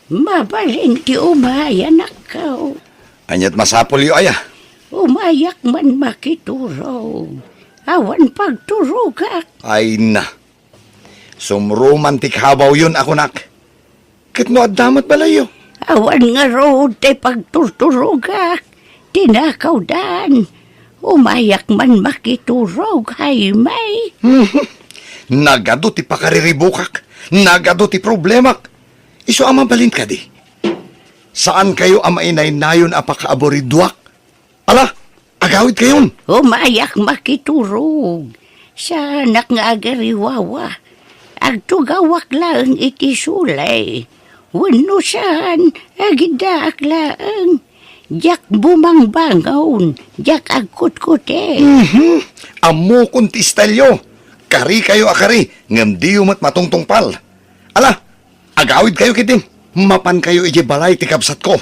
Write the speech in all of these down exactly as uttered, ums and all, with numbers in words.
Mabalin ti umay, anakko. Ania't masapulyo aya? Umayak man makiturog. Awan pagturogak. Ay na. Sumruman ti kabawyon a kunak. Ket no adda met balayyo? Awan ngarud ti pagturturogak. Tinakawdan. Umayak man makiturog, Jaime. Nagadu ti pakariribukak. Nagadu ti problemak. Isu a mabalin kadi. Saankayo a mainaynayon a pakaaburiduak? Ala, agawidkayon! Umayak makiturog. Saanak nga agariwawa. Agtugawak laeng iti sulay. Wenno saan, agiddaak laeng. Diak bumangbangon, diak agkutkuti. Mhm. Ammokon ti istelyo. Karikayo a kari, ngem diyo met matungtungpal. Ala, agawidkayo ketdin. Mapankayo idiay balay ti kabsatko.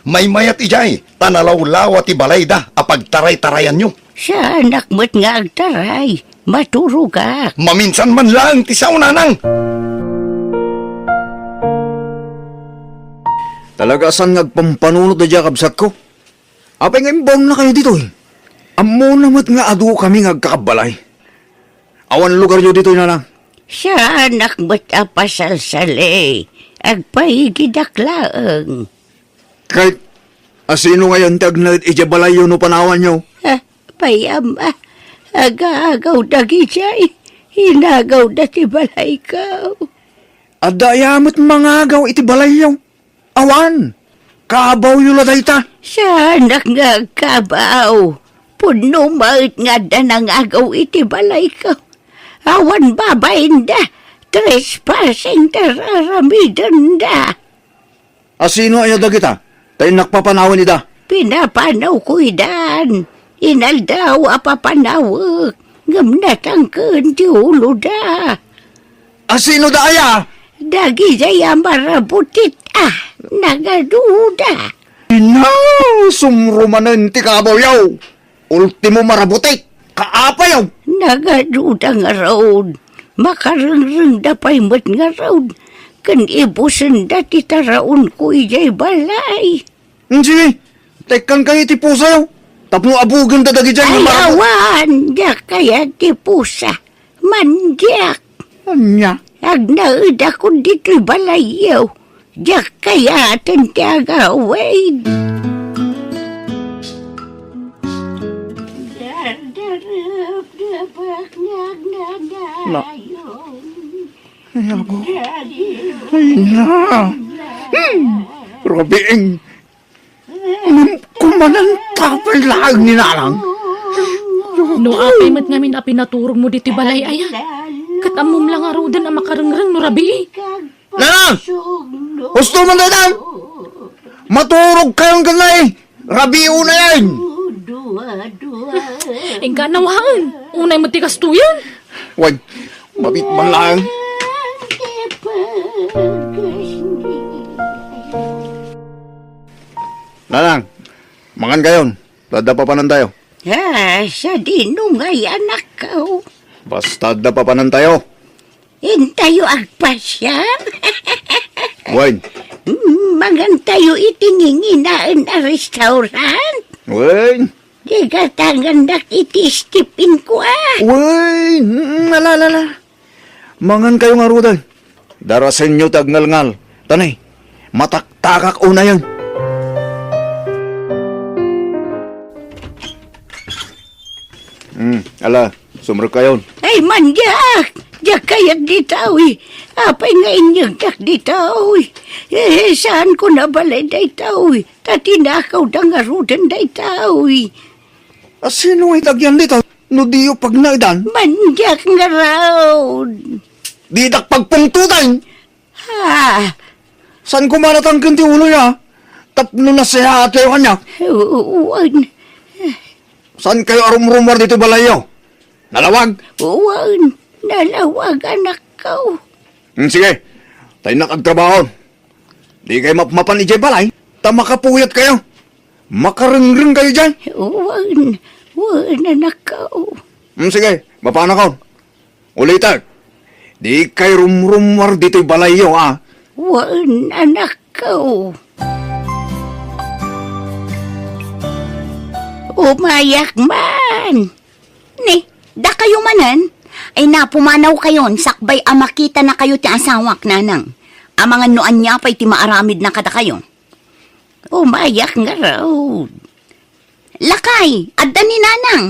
Maymayat idiay, ta nalawlawa ti balayda a pagtaraytarayanyo. Saanak met nga agtaray. Maturogak. Maminsan man laeng ti sao, nanang. Talaga a saan nga agpampanunot daydiay a kabsatko? Apay nga imbaonnakayo ditoy? Ammona met nga adu kami nga agkakabbalay. Awan lugaryo ditoy, nanang. Saanak met a pasalsali. Agpaigidak laeng. Ket asino ngayon ti agnaed idiay balayyo no panawanyo? Ah, pay, ama, agaagaw dagijay. Inagawda ti balayko. Adda aya met mangagaw iti balayyo? Awan. Kabawyo la dayta. Saanak nga agkabaw. Pudno met nga adda nangagaw iti balayko. Awan babainda. Trespassing ti raramidenda. Asino aya dagita? Ta innak papanawen ida. Pinapanawko idan. Inaldaw a papanawek, ngem natangken ti uloda. Asino da aya? Dagijay a marabutit a nagaduda. Ina, sumrumanen ti kabawyo. Ultimo marabutit, kaapayo! Nagaduda ngarud, makarengrengda pay met ngarud, ken ibusenda ti taraonko idiay balay. Sige, tekkankayo iti pusayo, tapno abugenda dagijay nga marabutit. Ay, awan, diak kayat ti pusa. Mandiak. Ania? Agnaedakon ditoy balayyo. Diak kayaten ti agawid. Dardarap da baknag na dayon. Ay, apo. Ay, na. Hmm. Rabiing. Ngem kumananta pay laeng ni nanang. No apay met ngamin a pinaturogmo ditoy balay aya? Ket ammom la ngaruden a makarengreng no rabii. Nanang! Husto man daytan! Maturogkayon ken nay! Rabii unayen! Inka nawaen! Unay met ti kastoyen! Wen, mabit man laeng. Nanang, mangankayon. Ta adda papanantayo. Ah, sadino ngay, anakko? Basta adda papanantayo. Intayo agpasiar? Wen. Mm, mangantayo iti nginginaen a restaurant? Wen. Di gatangannak iti stipin ko, ah. Wen. Mm, ala, ala, ala. Mangankayo ngaruden. Darasenyo ti agngalngal. Tanay, mataktakak unayen. Hmm, ala, sumrekkayon. Ay, mandiak! Diak kayat ditoy. Apay nga inyegdak ditoy? Eh, saanko nabalay daytoy? Ta tinakawda ngaruden daytoy. Asino nga itagyan dita no diyo pagnaedan? Mandiak ngarud. Didak pagpungtotan. Ha? Saan ko manatangken ti uloyo, ha? Tapno nasayaat kayo kaniak? Wen. Saan kayo arumrumar dito balayyo? Nalawag? Wen, nalawag, anakko. Hmm, sige. Tayo nak agtrabaho. Di kayo mapmapan idiay balay, ta makapuyat kayo. Makarengreng kayo diay. Wen, wen, anakko. Hmm, sige, mapanakon. Ulitek, di kayo rumrumar ditoy balayyo, a? Wen, anak. anak-ko. Umayak man. Ni, dakayo manen? Ay, napumanawkayon sakbay a makitanakayo ti asawak, nanang. Amangan no ania pay ti maaramidna kadakayo. Umayak ngarud. Lakay, adda ni nanang.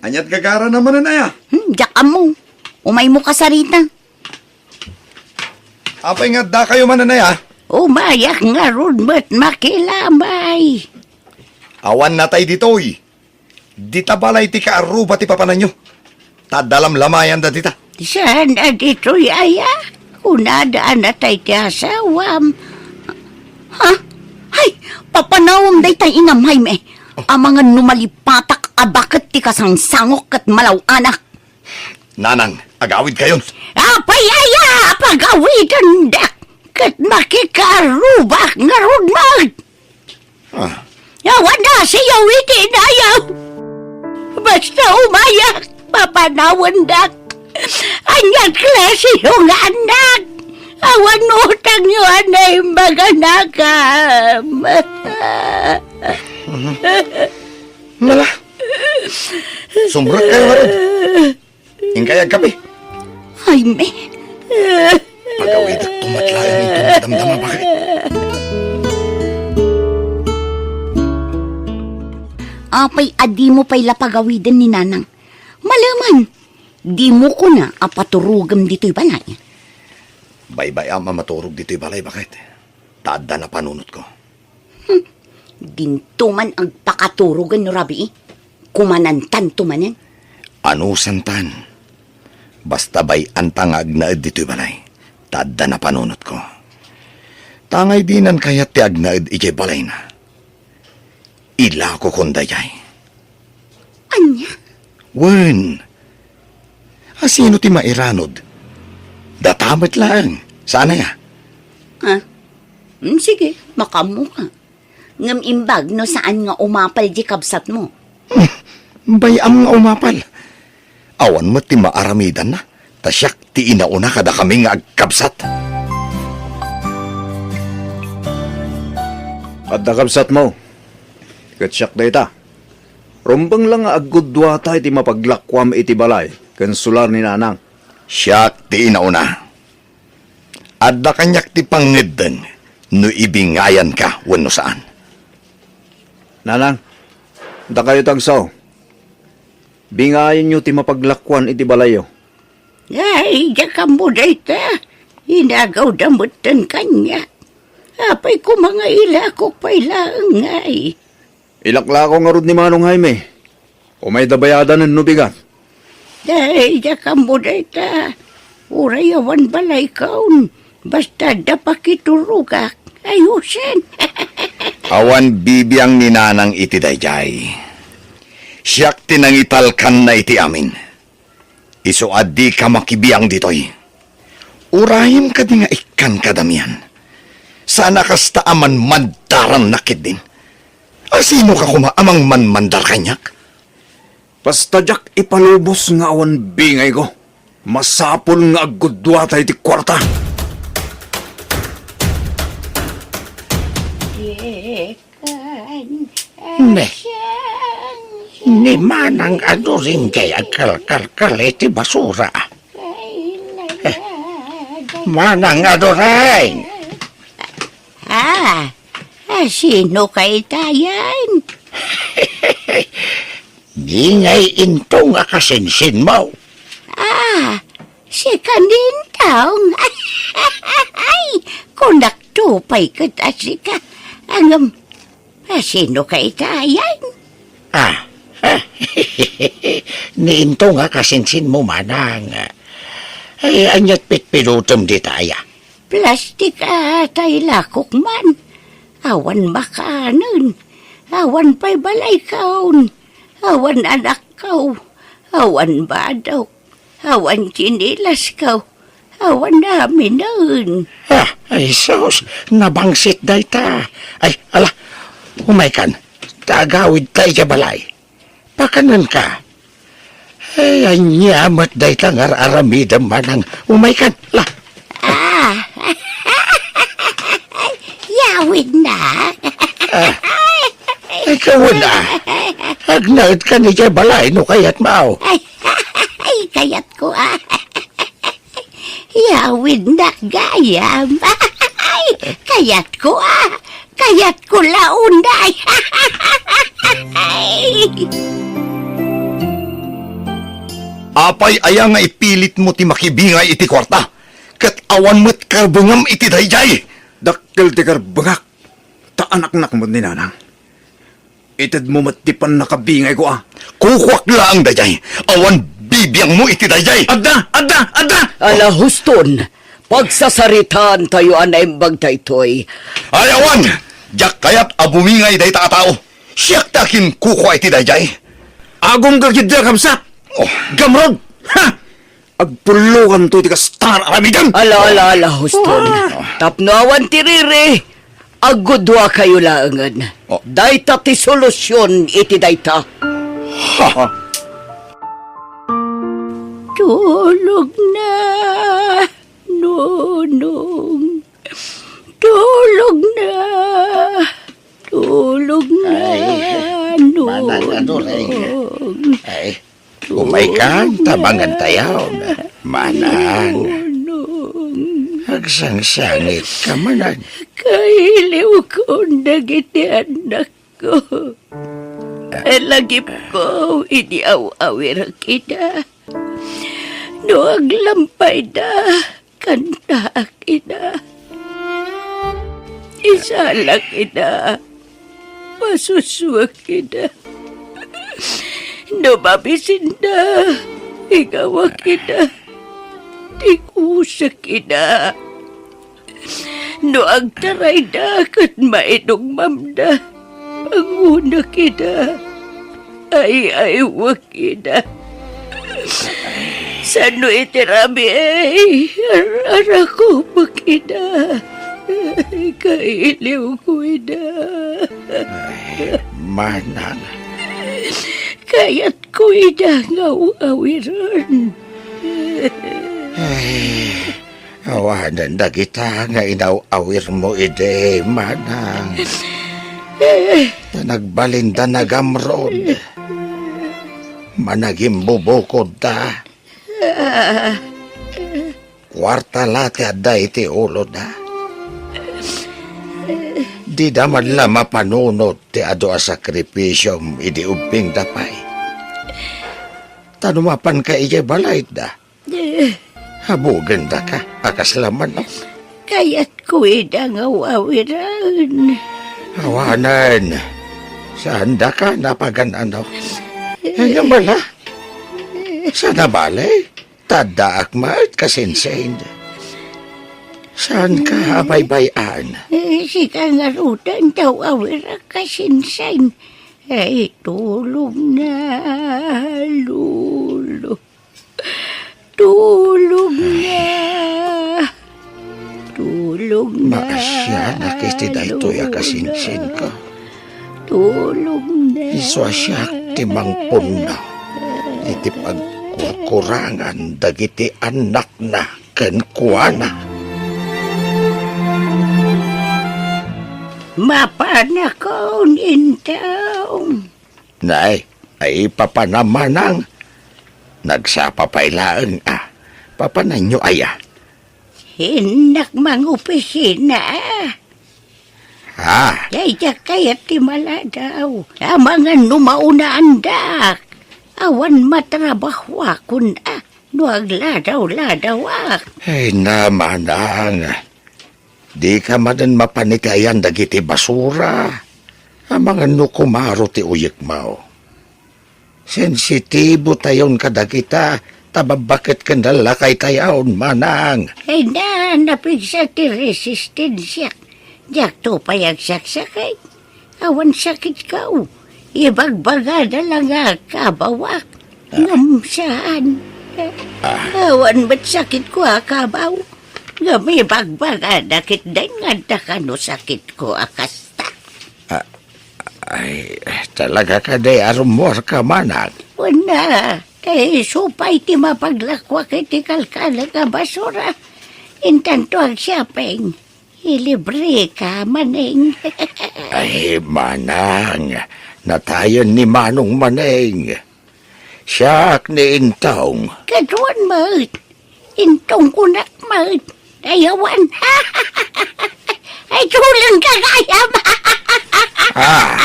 Aniat gagarana manen aya? Hmm, diak ammo. Umaymo kasarita. Apay nga addakayo manen aya? Umayak ngarud met makilamay. Awan natay ditoy. Dita balay ti kaarruba ti papananyo. Ta adda lamlamayanda dita. Saan a ditoy aya? Kunada a natay ti asawam. Ha? Hay, papanawem dayta inam, Jaime. Amangan no malipatak a baket ti kasangsangok ket malaw-anak. Nanang, agawidkayon. Apay aya a pagawidendak? Ket makikaarrubak ngarud met. Ah. Awan nasiyo iti inayam. Basta umayak, papanawendak. Ania klasiyo nga anak? Awan utangyo a naimbag a nakam. Mala. Sumrekkayo ngarud. Inkay agkape. Jaime. Pagawidakto met laeng iti madamdama, baket. Apay a dimo pay la pagawiden ni nanang? Maleman, dimo kuna a paturogem ditoy balay. Baybay-am a maturog ditoy balay, baket. Ta adda napanunotko. Hmm. Dinto man agpakaturogen no rabii. Kumanantanto manen. Anusantan. Basta bay-anta nga agnaed ditoy balay. Ta adda napanunotko. Tangay dinan kayat ti agnaed idiay balayna. Ilakokon daydiay. Ania? Wen. A sino ti mairanod? Data met laeng. Saan aya? Ah, mm, sige, makaammoka. Ngem imbag no saan nga umapal di kabsatmo. Hmm, bay-am nga umapal. Awan met ti maaramidanna, ta siak ti inauna kadakami nga agkabsat. Adda kabsatmo, ket siak dayta. Rumbeng la nga aggudduata iti mapaglakuam iti balay ken sular ni nanang. Siak ti inauna. Adda kaniak ti pangngedden no ibingayanka wenno saan. Nanang, dakayo tagsao. Bingayanyo ti mapaglakuan iti balayyo. Ay, diak ammo dayta. Inagawda metten kaniak. Apay koma nga ilakok pay laeng ngay. Ilaklako ngarud ni Manong Jaime. Umayda bayadanen no bigat. Ay, diak ammo dayta. Uray awan balaykaon. Basta adda pakiturogak. Ayusen. Awan bibiang ni nanang iti daydiay. Siak ti nangitalkanna iti amin. Isu a dika makibiang ditoy. Urayem kadi nga ikkan kadamian. Saan a kasta a manmandarannak ketdin. A sinoka koma a mangmanmandar kaniak? Basta diak ipalubos nga awan bingayko. Masapul nga aggudduata iti kuarta. Ne, ni Manang Adoring kay agkalkalkal iti basura. Eh, Manang Adoring! Ah, ah, sino kay tayan? Bingay Intong a kasinsinmo. Ah, sika ni Intong. Ay, kunakto pay ket a sika. Ngem, a sino kay tayan? Ah, ni Intong a kasinsinmo, Manang. Ay, aniat pitpidutem dita aya? Plastik a tay lakok man. Awan makanen. Awan pay balaykaon. Awan anakkaw. Awan badok. Awan tsinilaskaw. Awan aminen. Ah, ay sus, nabangsit dayta. Ay, ala, umaykan. Ta agawidta idiay balay. Pakanenka. Ay, ania met dayta nga ar-aramidem, Manang? Umaykan, la. Ah. Ah. Ay, kawan, ah. Agnaed ka ni jay balay no kayat mo. Ay, ay, kayat ko, ah. Yawid na gayam. Ay, kayat ko, ah. Kayat ko la unay. Apay aya nga ipilit mo ti makibingay iti kuarta? Ket awan met karbengam iti daydiay. Dakkel ti karbengak, ta anaknak met ni nanang. Itedmo met ti pannakabingayko, a. Kukuak laeng daydiay. Awan bibiangmo iti daydiay. Adda! Adda! Adda! Ala, huston. Pagsasaritaantayo a naimbag daytoy. Ay, awan! Diak kayat a bumingay dayta a tao. Siak ti akinkukua iti daydiay. Agum ka ketdi a kabsat! Oh. Gamrod! Ha! Agpullokanto iti kasta nga aramiden! Ala, ala, ala, huston. Ah. Tapno awan ti riri, agguduakayo laengen. Oh. Dayta ti solusion iti dayta. Ha? Tulog na, Nonong. Tulog na. Tulog na, ay, Nonong. Manang, ano, ay, ay. Umaykan, tabangan tayo. Manang. Nonong. Agsangsangit ka, manang. Kailiwkon dagiti annakko. Alagipko idi aw-awirek ida. No aglampayda, kantaak ida. Isalak ida. Pasusuak ida. No mabisinda, igawak ida. Tikusak ida. No agtarayda ket maidugmamda, angunak ida. Ay-aywek ida. Sano iti rabii, ar-arakubek ida. Kailiwko ida. Ay, manang. Kayatko ida nga aw-awiren. Ay, awanen dagita nga inaw-awirmo idi, manang. Ta nagbalinda nagamrod. Managimbubukodda. Kuarta la ti adda iti uloda. Dida man la mapanunot ti adu a sakripisiom idi ubbingda pay. Ta no mapanka idiay balayda, habugenda ka a kasla manok. Kayatko ida nga aw-awiren. Awanen. Saandaka napagan-ano. Ngem ala, saan a bale? Ta addaak met kasinsin. Saanka a baybay-an? Eh, sika ngaruden ti aw-awirek kasinsin. Ay, tulog na, Lolo. Tulog na. Tulog na. Maasianak iti daytoy a kasinsinko. Tulog na. Isu a siak ti mangpunna iti pagkurkurangan dagiti annakna kenkuana. Mapanakon, Intong. Nay, ay, papanam manang. Nagsapa pay laeng a. Papananyo aya? Innak mangopisina. Ha? Ay, diak kayat ti maladaw. Amangan no maunaandak. Awan matrabahoakon a no agladaw-ladawak. Ay, na, manang. Dika manen mapan iti ayan dagiti basura. Amangan no kumaro ti uyekmo. Sensitibo tayon kadagita, ta babbaket ken lakaytayon, manang. Ay na, napigsa ti resistensiak. Diakto pay agsaksakit. Awan sakitko. Ibagbagada la nga kabawak. Ah. Ngem saan. Ah. Awan met sakitko a kabaw. Ngem ibagbagada ketdin nga adda kano sakitko a kasta. Ah, ay, talaga kadi a rummuarka, manang? Wen a, ta isu pay ti mapaglakoak iti kalkalek a basura. Intanto agshopping. Ilibreka, Maneng. Ay, Manang, natayen ni Manong Maneng. Siak ni Intong. Kaduan met. Intong kunak met. Ay, awan. Ay, tuleng ka gayam. Ah.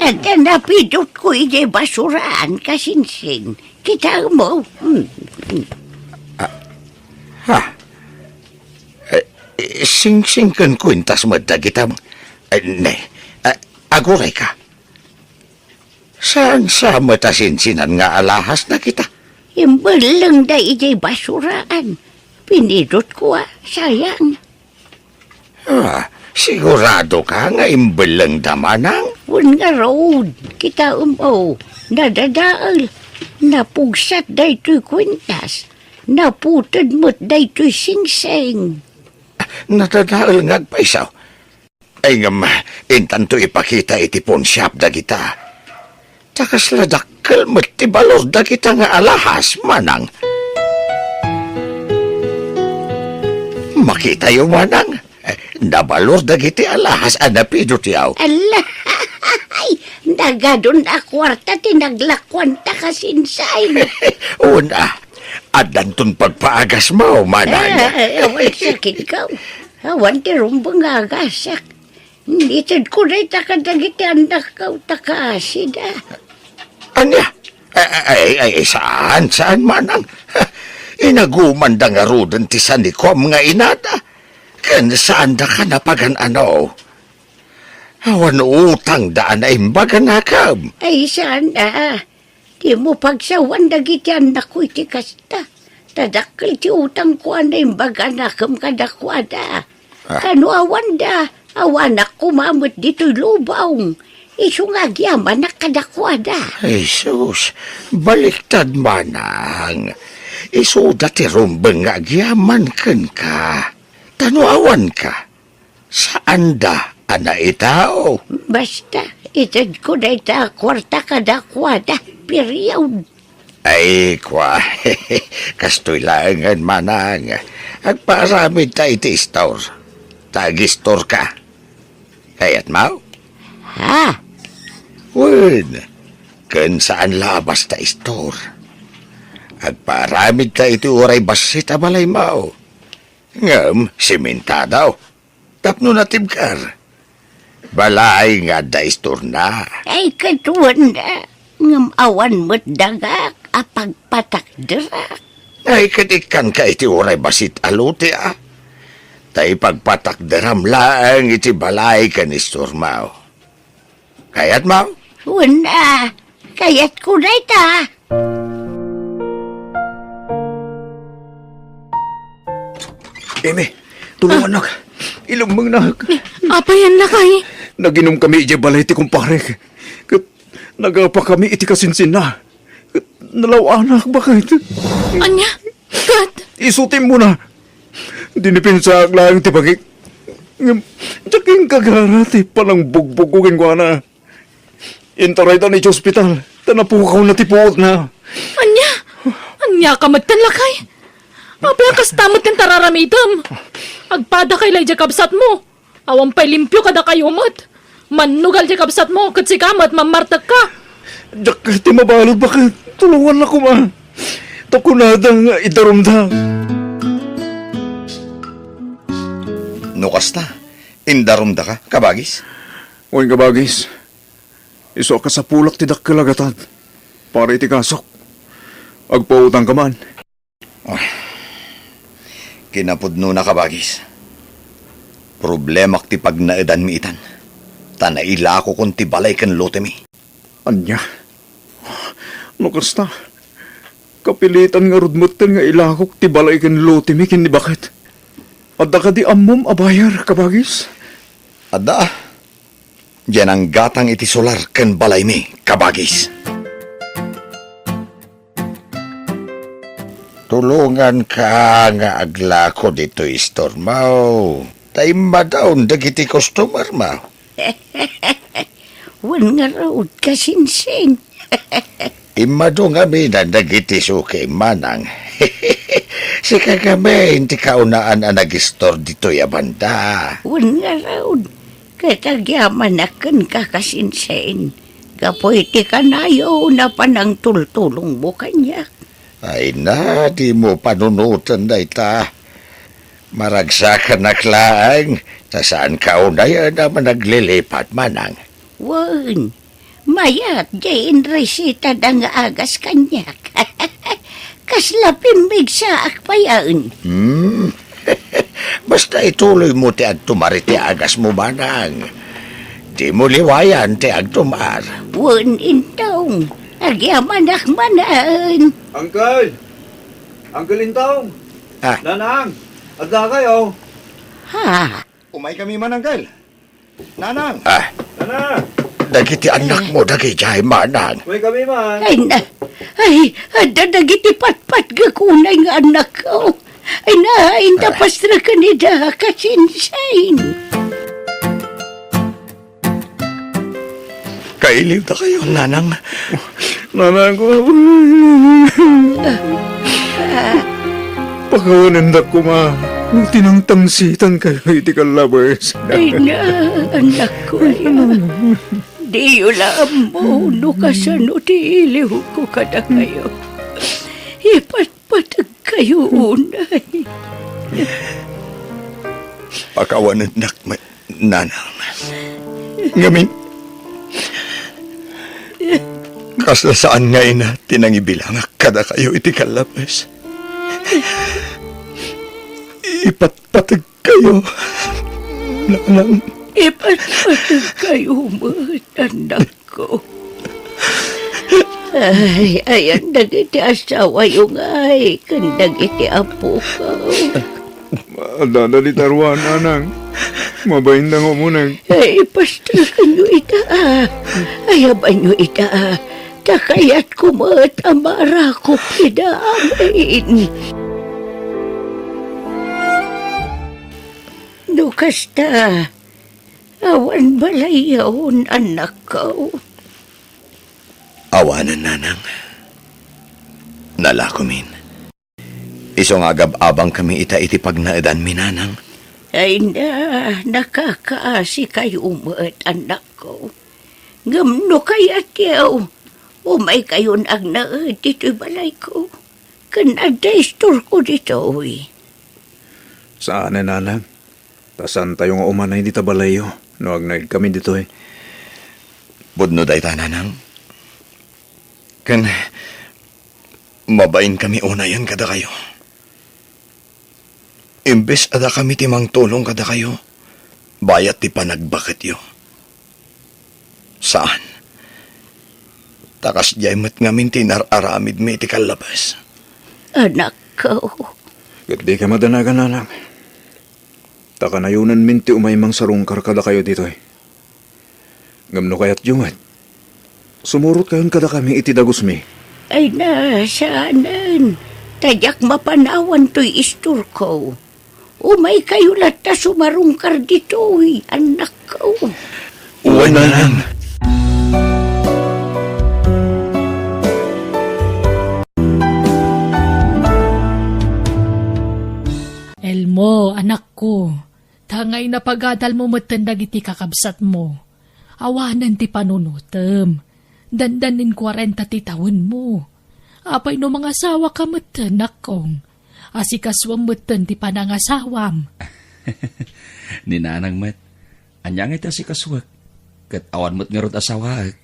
Ata napidot ko iti basuraan, kasinsing. Kitaem mo. Hmm. Ha? Eh, singsing ken kuentas met dagita. Eh, ne, eh, agurayka. Saan sa met a sinsinan nga alahas dagita? Imbellengda idiay basuraan. Pinidotko a, sayang. Ah, sigurado ka nga imbellengda, Manang? Wen ngarud, kitaem, o, nadadael. Napugsat daytoy kuentas. Naputed met daytoy singsing. Nadadael nga agpayso. Ay, ngem, intanto ipakita iti pawnshop dagita. Ta kasla dakkel met ti balor dagita nga alahas, Manang. Makitayo, Manang. Eh, nabalor dagiti alahas a napidotyo. Ala, ay, nagadun a kuarta ti naglakuanta, kasinsing. Una, addanton pagpaagasmo, Manang. Eh, eh, awan sakitko. Awan ti rumbeng nga agasak. Itedko dayta kadagiti annakko ta kaasida. Ania? Ay, ay, ay, ay, saan, saan, Manang? Inagumanda ngaruden ti sanikuam nga inada. Ken saandaka napagan-ano? Awan utangda a naimbag a nakam. Ay, saan a? Dimo pagsawan dagiti annakko iti kasta. Ta dakkel ti utangko a naimbag a nakem kadakuada. Ah. Kano awanda, awanak koma met ditoy lubong. Isu nga agyamanak kadakuada. Jesus, baliktad, Manang. Isuda ti rumbeng nga agyaman kenka. Ta no awanka, saanda a naitao. Basta, itedko dayta a kuarta kadakuada, period. Ay, kua, kastoy laengen, Manang. Agpaaramidta iti istor. Ta agistorka. Kayatmo? Ha? Wen, ken saan la a basta istor. Agpaaramidta iti uray bassit a balaymo. Ngem, simentado. Tapno natibker. Balay nga adda istorna. Ay, kaduan na. Ngem awan met dagak a pagpatakderak. Ay, ket ikkanka iti uray bassit a lote, a. Ta ipagpatakderam laeng iti balay ken istormo. Kayatmo? Wen a, kayatko dayta. Emi, tulongannak. Ilemmengnak. Apay, lakay? Naginomkami idiay balay ti kumparek. Ket nagapakami iti kasinsinna. Ket nalaw-anak, baket. Ania? Ket? Isu ti immuna. Dinipensaak laeng ti bangik. Ngem, diak inkagara ti panangbugbugko kenkuana. Intaraydan iti ospital, ta napukawna ti puotna. Ania? Ania ka met, lakay? Apay a kasta met ti tararamidem? Agpadakay la idiay kabsatmo. Awan pay limpio kadakayo met. Mannugal ti kabsatmo, ket sika met, mammartekka. Diak ti mabalud, baket. Tulongannak koma. Ta kunada nga idarumda. No kasta, indarumdaka, kabagis? Wen, kabagis. Isu a kasapulak ti dakkel a gatad para iti kasok. Agpautangka man. Ah, kinapudnona, kabagis. Problemak ti pagnaedanmi itan, ta nailakokon ti balay ken lotemi. Ania? No kasta, kapilitan ngarud metten nga ilakok ti balay ken lotemi ken ni baket. Adda kadi ammom a buyer, kabagis? Adda. Diay nanggatang iti solar ken balaymi, kabagis. Tulonganka nga aglako ditoy istormo, ta immadawon dagiti customermo. Wen ngarud, kasinsing. Immado ngamin dagiti suki, Manang. Sika ngamin ti kaunaan a nagistor ditoy a banda. Wen ngarud, ket agyamanak kenka, kasinsin, gapu iti kanayon a panangtultulongmo kaniak. Ay na, dimo panunoten dayta. Maragsakanak laeng, ta saanka unayen a managlilipat, manang. Wen, mayat diay inresitada nga agas kaniak. Kasla pimmigsaak payen. Hmm. Basta ituloymo ti agtumar iti agasmo, manang. Dimo liwayan ti agtumar. Wen, Intong, agyamanak manen. Uncle! Uncle Intong! Ah. Nanang! Adda kayo? Ha? Umaykami man, Uncle. Nanang! Ah. Nanang! Dagiti annakmo dagidiay, manang. Umaykami man. Ay na, ay, adda dagiti patpatgek unay nga annakko. Ay na, inta Ah. pastreken ida, kasinsin. Kailiwdakayo, nanang. Nanang ko. Pakawanendak koma no tinangtangsitankayo iti kallabes. Ay na, annakko aya. Diyo la ammo no kasano ti iliwko kadakayo. Ipatpategkayo unay. Pakawanendak met, nanang. Ngamin, kasla saan nga ina ti nangibilangak kadakayo iti kallabes. Ipatpategkayo, nanang. Ipatpategkayo met, annakko. Ay, ayan dagiti asawayo ngay, ken dagiti apokaw. Adda dita ruan, nanang. Mabain da nga umuneg. Ay, pastekenyo ita, a. Ayabanyo ita, a. Ta kayatko met a marakop ida amin. No kasta, awan balayyon, annakko. Awanen, nanang. Nalakomin. Isu nga agab-abangkami ita iti pagnaedanmi, nanang. Ay na, nakakaasikayo met, annakko. Ngem no kayatyo, umaykayon agnaed ditoy balayko. Ken adda istorko ditoy. Saan, nanang. Ta saantayo nga umanay dita balayyo no agnaedkami ditoy. Pudno dayta, nanang. Ken mabainkami unayen kadakayo. Imbes a dakami ti mangtulong kadakayo, bayat ti panagbaketyo. Saan. Ta kasdiay met ngamin ti inar-aramidmi iti kallabes. Anakko. Ket dika madanagan, nanang. Ta kanayonenmin ti umay mangsarungkar kadakayo ditoy. Ngem no kayatyo met, sumurotkayon kadakami iti dagusmi. Ay na, saanen. Ta diak mapanawan toy istorko. Umaykayo latta sumarungkar ditoy, annakko. Wen, nanang. Elmo, anakko, ta ngay napagadalmo metten dagiti kakabsatmo. Awanen ti panunotem. Dandanin kuarenta ti tawenmo. Apay no mangasawaka metten, nakkong, asikasuem metten ti panangasawam. Ni nanang met, ania ngay ti asikasuek? Ket awan met ngarud asawaek.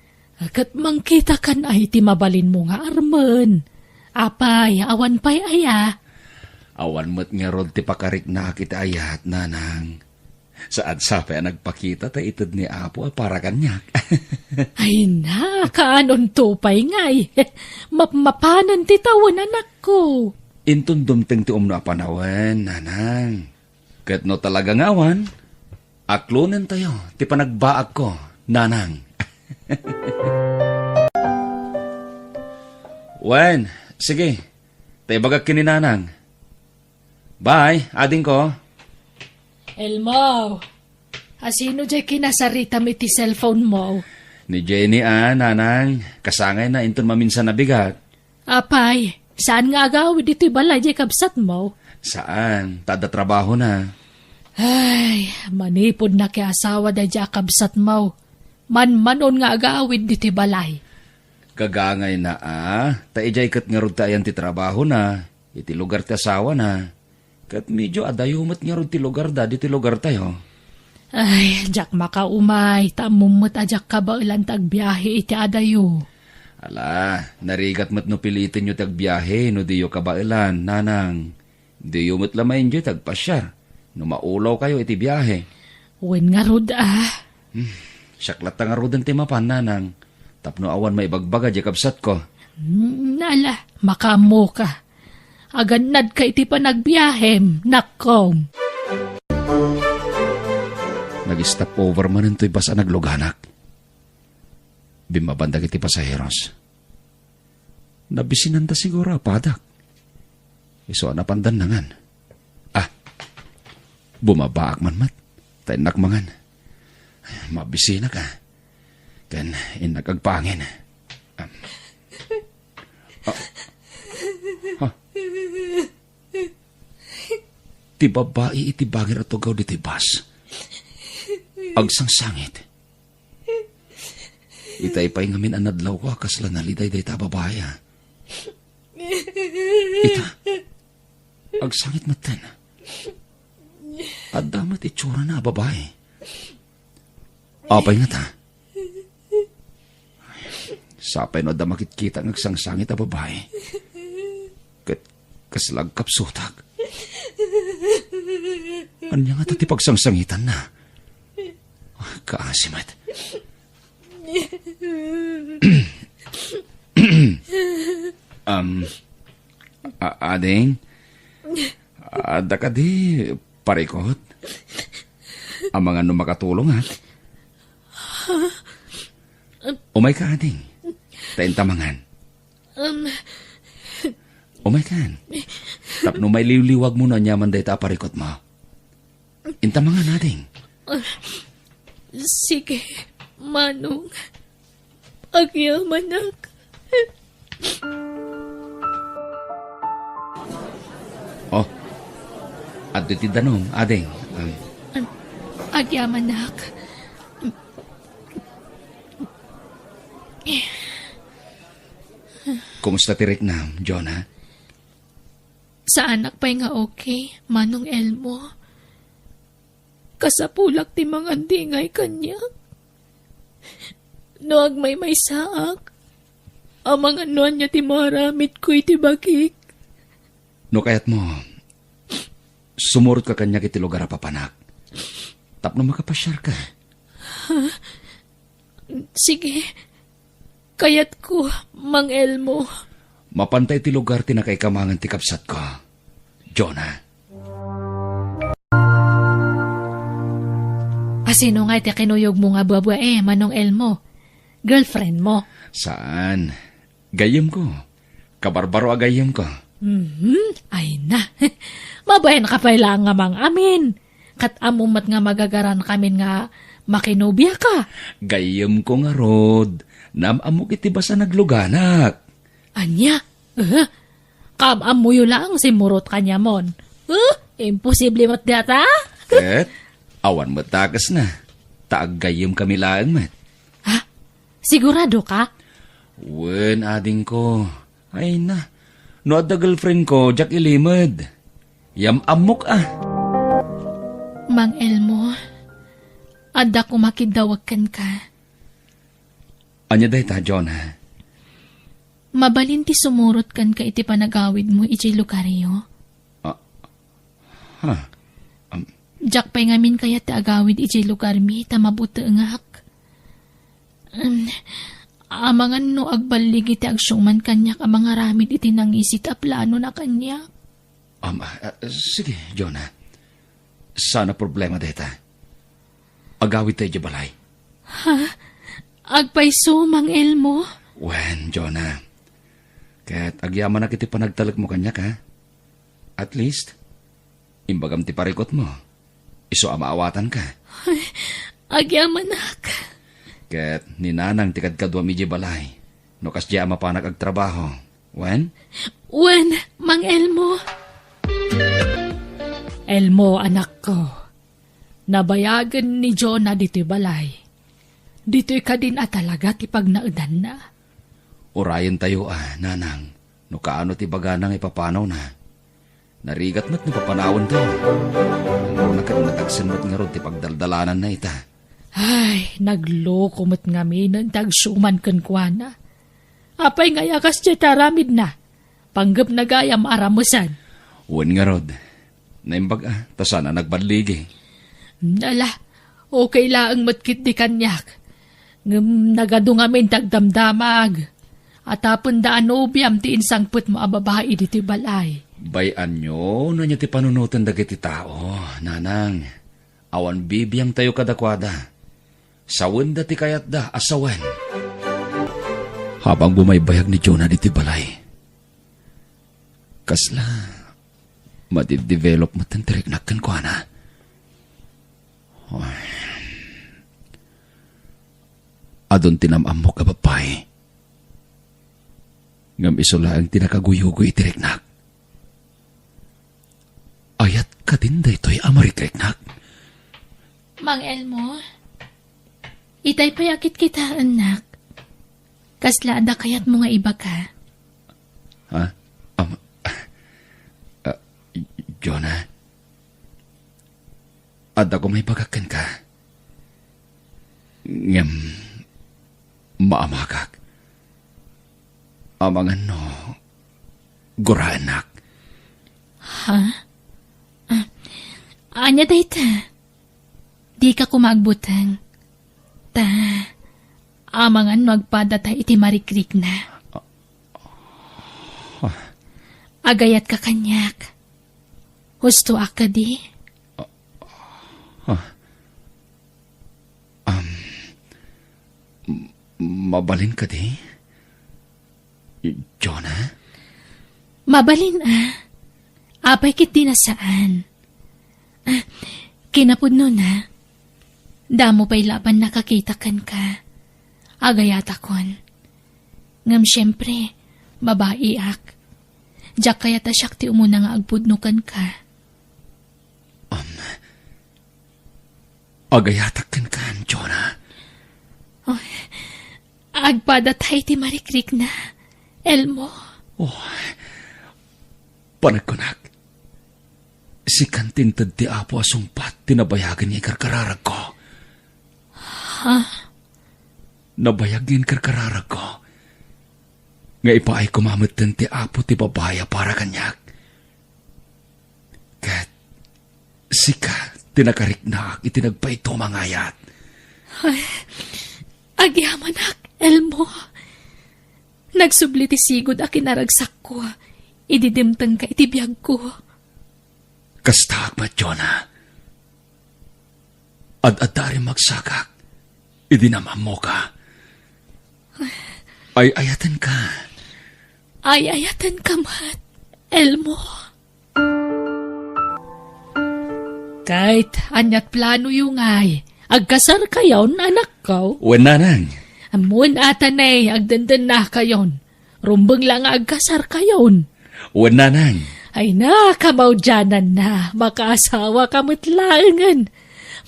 Ket mangkitakan ay ti mabalinmo nga armen. Apay, awan pay aya? Awan met ngarud ti pakariknaak iti ayat, nanang. Saan sapay a nagpakita ta ited ni Apo a para kaniak. Ay na, kaanonto pay ngay. Mapmapanen ti tawen, anakko. Inton dumteng ti umno a panawen, nanang. Ket no talaga nga awan, aklonentayo ti panagbaagko, nanang. Wen, sige. Ta ibagak ken ni nanang. Bye, adingko. Elmo, asino diay kinasaritam iti cellphone mo? Ni Jenny a, nanang, kasangayna inton maminsan a bigat. Apay, Saan nga agawid ditoy balay diay kabsatmo? Saan, ta adda trabahona. Ay, manipud nakiasawa daydiay a kabsatmo, manmanon nga agawid ditoy balay. Gagangayna a, ta idiay ket ngarud ti ayan ti trabahona, iti lugar ti asawana. Ket medio adayo met ngarud ti lugarda ditoy lugartayo. Ay, diak makaumay, ta ammom met a diak kabaelan ti agbiahe iti adayo. Ala, narigat met no pilitenyo ti agbiahe no diyo kabaelan, nanang. Diyo met la ma-enjoy ti agpasiar no maulawkayo iti biahe. Wen ngarud a. Hmm, siak latta ngaruden ti mapan, nanang, tapno awan maibagbaga diay kabsatko. Hmm, ala, makaammoka. Agannadka iti panagbiahem, nakkom. Nag-stop over manen toy bus a nagluganak. Bimmaban dagiti pasaheros. Nabisinanda siguro a padak. Isu a napandan nangan. Ah, bumabaak man met. Ta innak mangan. Mabisinak a. Ken innak agpangin. Ah. Ah. Ha? Ti babbai iti bangir a tugaw ditoy bus. Agsangsangit. Itay pay ngamin a nadlawko a kasla naliday dayta a babai a. Ita, agsangit metten. Adda met itsurana a babai. Apay ngata? Sapay no adda makitkita nga agsangsangit a babai. Ket kasla agkapsutak. Ania ngata ti pagsangsangitanna? Kaasi met. Um, a-, ading, adda kadi parikot? Amangan no makatulongak. Umayka, ading. Ta inta mangan. Um, Umaykan. Tapno mailiwliwagmo no aniaman dayta a parikotmo. Inta mangan, ading. Sige, Manong. Agyamanak. Oh, adda ti danum, ading. Um, Agyamanak. Kumusta ti riknam, Jonah? Saanak pay nga okay, Manong Elmo. Kasapulak ti mangandingay kaniak. No agmaymaysaak, amangan no ania ti maaramidko iti bagik. No kayatmo, sumurotka kaniak iti lugar a papanak. Tapno makapasiarka. Sige. Kayatko, Mang Elmo. Mapanta iti lugar ti nakaikamangan ti kabsatko, Jonah. Asino nga iti kinuyogmo nga babae, Manong Elmo? Girlfriendmo? Saan. Gayyemko. Kabarbaro a gayyemko. Mhm, ay na. Mabain ka pay laeng nga mang-amin. Ket ammom met nga magagarankamin nga makinobiaka. Gayyemko ngarud, naam-ammok iti bus a nagluganak. Ania? Eh? Kaam-ammoyo laeng simmurot kaniamon. Eh? Imposible met dayta? Ket, awan met dakesna. Ta aggayyemkami laeng met. Ha? Siguradoka? Wen, adingko. Ay na, no adda girlfriendko, diak ilimed. Yam-ammok a. Mang Elmo, adda koma kiddawag kenka. Ania dayta, Jonah? Mabalin ti sumurot kenka iti panagawidmo idiay lugaryo? Ah, ha? Am. Diak pay ngamin kayat ti agawid idiay lugarmi ta mabutengak. Em, amangan no agballig iti agsiungman kaniak a mangaramid iti nangisit a planona kaniak. Am, ah, ah, sige, Jonah. Saan a problema dayta. Agawidta idiay balay. Ha? Agpayso, Mang Elmo? Wen, Jonah. Ket agyamanak iti panagtalekmo kaniak, ha? At least, imbagam ti parikutmo. Isu a maawatanka. Ay, agyamanak. Ket ni nanang ti kadkaduam idiay balay. No kasdiay a mapanak agtrabaho, Wen? Wen, Mang Elmo. Elmo, anakko. Nabayagen ni Jonah ditoy balay. Ditoy kadin a talaga ti pagnaedanna. Urayentayo a, nanang, no kaano ti ibagana nga ipapanawna. Narigat met no papanawentayo. Nangruna ket nadagsen met ngarud ti pagdaldalananna ita. Ay, nagloko met ngaminen ti agsuman kenkuana. Apay nga aya kasdiay ti aramidna? Panggepna gayam a ramesan. Wen ngarud, naimbag a, ta saan a nagballigi. Ala, okay laeng met ketdi kaniak. Ngem nagadu ngamin ti agdamdamag. Atapenda a nobiam ti insangpetmo a babai ditoy balay. Bay-anyo no ania ti panunoten dagiti tao, nanang. Awan bibiangtayo kadakuada. Sawenda ti kayatda a sawen. Habang bumaybayag ni Jonah ditoy balay, kasla madidevelop met ti riknak kenkuana. Ay. Adun ti nam-ammok a babbai. Ngem isu laeng ti nakaguyugoy iti riknak. Ayat kadin daytoy a marikriknak? Mang Elmo, itay pay a kitkitaennak. Kasla adda kayatmo nga ibaga? Ha? Am-, ah, Jonah? Adda ko maibagak kenka. Ngem, maamagak. Amangan no, guraennak. Ha? Ah, ania dayta? Dika koma agbuteng. Ta, amangan no agpadatay iti marikrikna. Ah. Agayatka kaniak. Hustoak kadi? Ah. Um, m-, mabalin kadi? Jonah? Mabalin a. Apay ketdi a saan? Ah, kinapudnona, damo pay laban nakakita kenka. Agayatakon. Ngem siempre, babaiak. Diak kayat a siak ti umuna nga agpudno kenka. Um, Agayatak kenka, Jonah. Oh, agpadatay ti marikrikna, Elmo. Oh, panagkunak, sikan ti inted ti Apo a sungbat ti nabayagen nga ikarkararagko. Ha? Nabayag nga inkarkararagko nga ipaay koma metten ti Apo ti babai a para kaniak. Ket sika ti nakariknaak iti nagpaitom a ngayat. Ay, agyamanak, Elmo. Nagsubli ti sigud a kinaragsakko idi dimtengka iti biagko. Kastaak met, Jonah. Ad-adda a rimmagsakak idi nam-ammoka. Ay-ayatenka. Ay-ayatenka met, Elmo. Ket aniat planoyo ngay? Agkasarkayon, anakko? Wen, nanang. Ammon a ta nay, agdendennakayon. Rumbeng la nga agkasarkayon. Wen, nanang. Ay na, kamaudiananna, makaasawaka met laengen.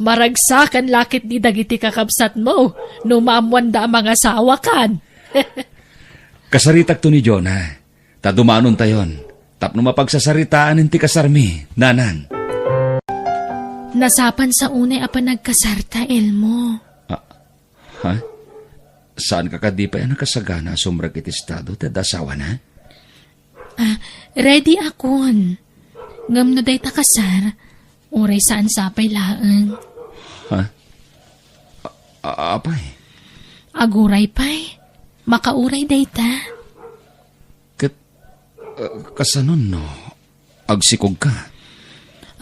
Maragsakan la ketdi dagiti kakabsatmo no maammoanda a mangasawakan. Kasaritakto ni Jonah, ta dumanontayon tapno mapagsasaritaen ti kasarmi, nanang. Nasapan sa unay a panagkasarta, Elmo. Ah, Ha? Saanka kadi pay a nakasagana a sumrek iti estado ti adda asawana? Ah, ready akon. Ngem no dayta kasar, uray saan sapay laeng. Ha? A-, a-, apay? Aguray pay. Makauray dayta. Ket, ah, kasano no agsikogka?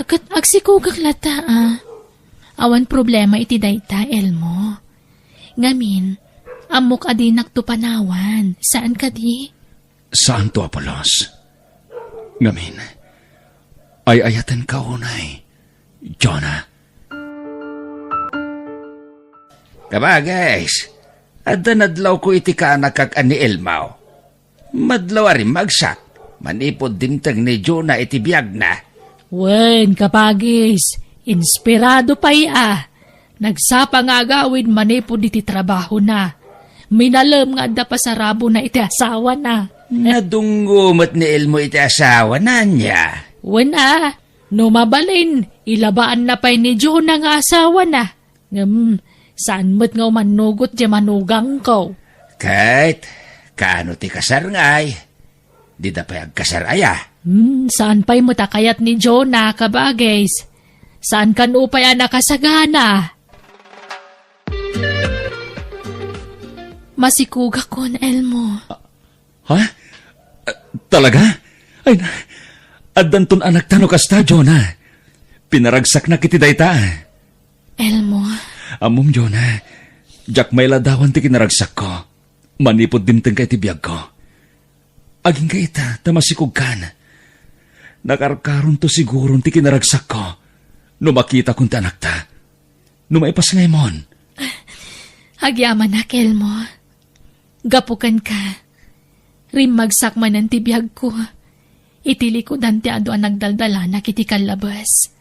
Ket agsikogak latta, a. Awan problema iti dayta, Elmo. Ngamin, ammok a dinakto panawan. Saan kadi? Saanto a pulos. Ngamin, ay-ayatenka unay, Jonah. Kabagis, adda nadlawko iti kaanakak a ni Elmo. Madlaw a rimmagsak manipud dimteng ni Jonah iti biagna. Wen, kabagis, inspirado pay a. Nagsapa nga agawid manipud iti trabahona. Minalem nga adda pasarabona iti asawana. Nadunggo met ni Elmo iti asawana, ania? Wen a, no mabalin, ilabaanna pay ni Jonah nga asawana. Ngem, saan met nga umannugot diay manugangko. Ket, kaano ti kasar ngay? Dida pay agkasar aya? Hmm, saan pay met a kayat ni Jonah, kabagis? Saan kano pay a nakasagana? Masikogakon, Elmo. Ha? Ah, talaga? Ay na, addanton anakta no kasta, Jonah. Pinaragsaknak iti dayta. Elmo. Ammom, Jonah, diak mailadawan ti kinaragsakko. Manipud dimtengka iti biagko. Agingga ita, ta masikogkan. Nakarkaronto siguron ti kinaragsakko no makitakon ti anakta. No maipasngayamon. Agyamanak, Elmo. Gapu kenka, rimmagsak manen ti biagko iti likudan ti adu a nagdaldalanak iti kallabes.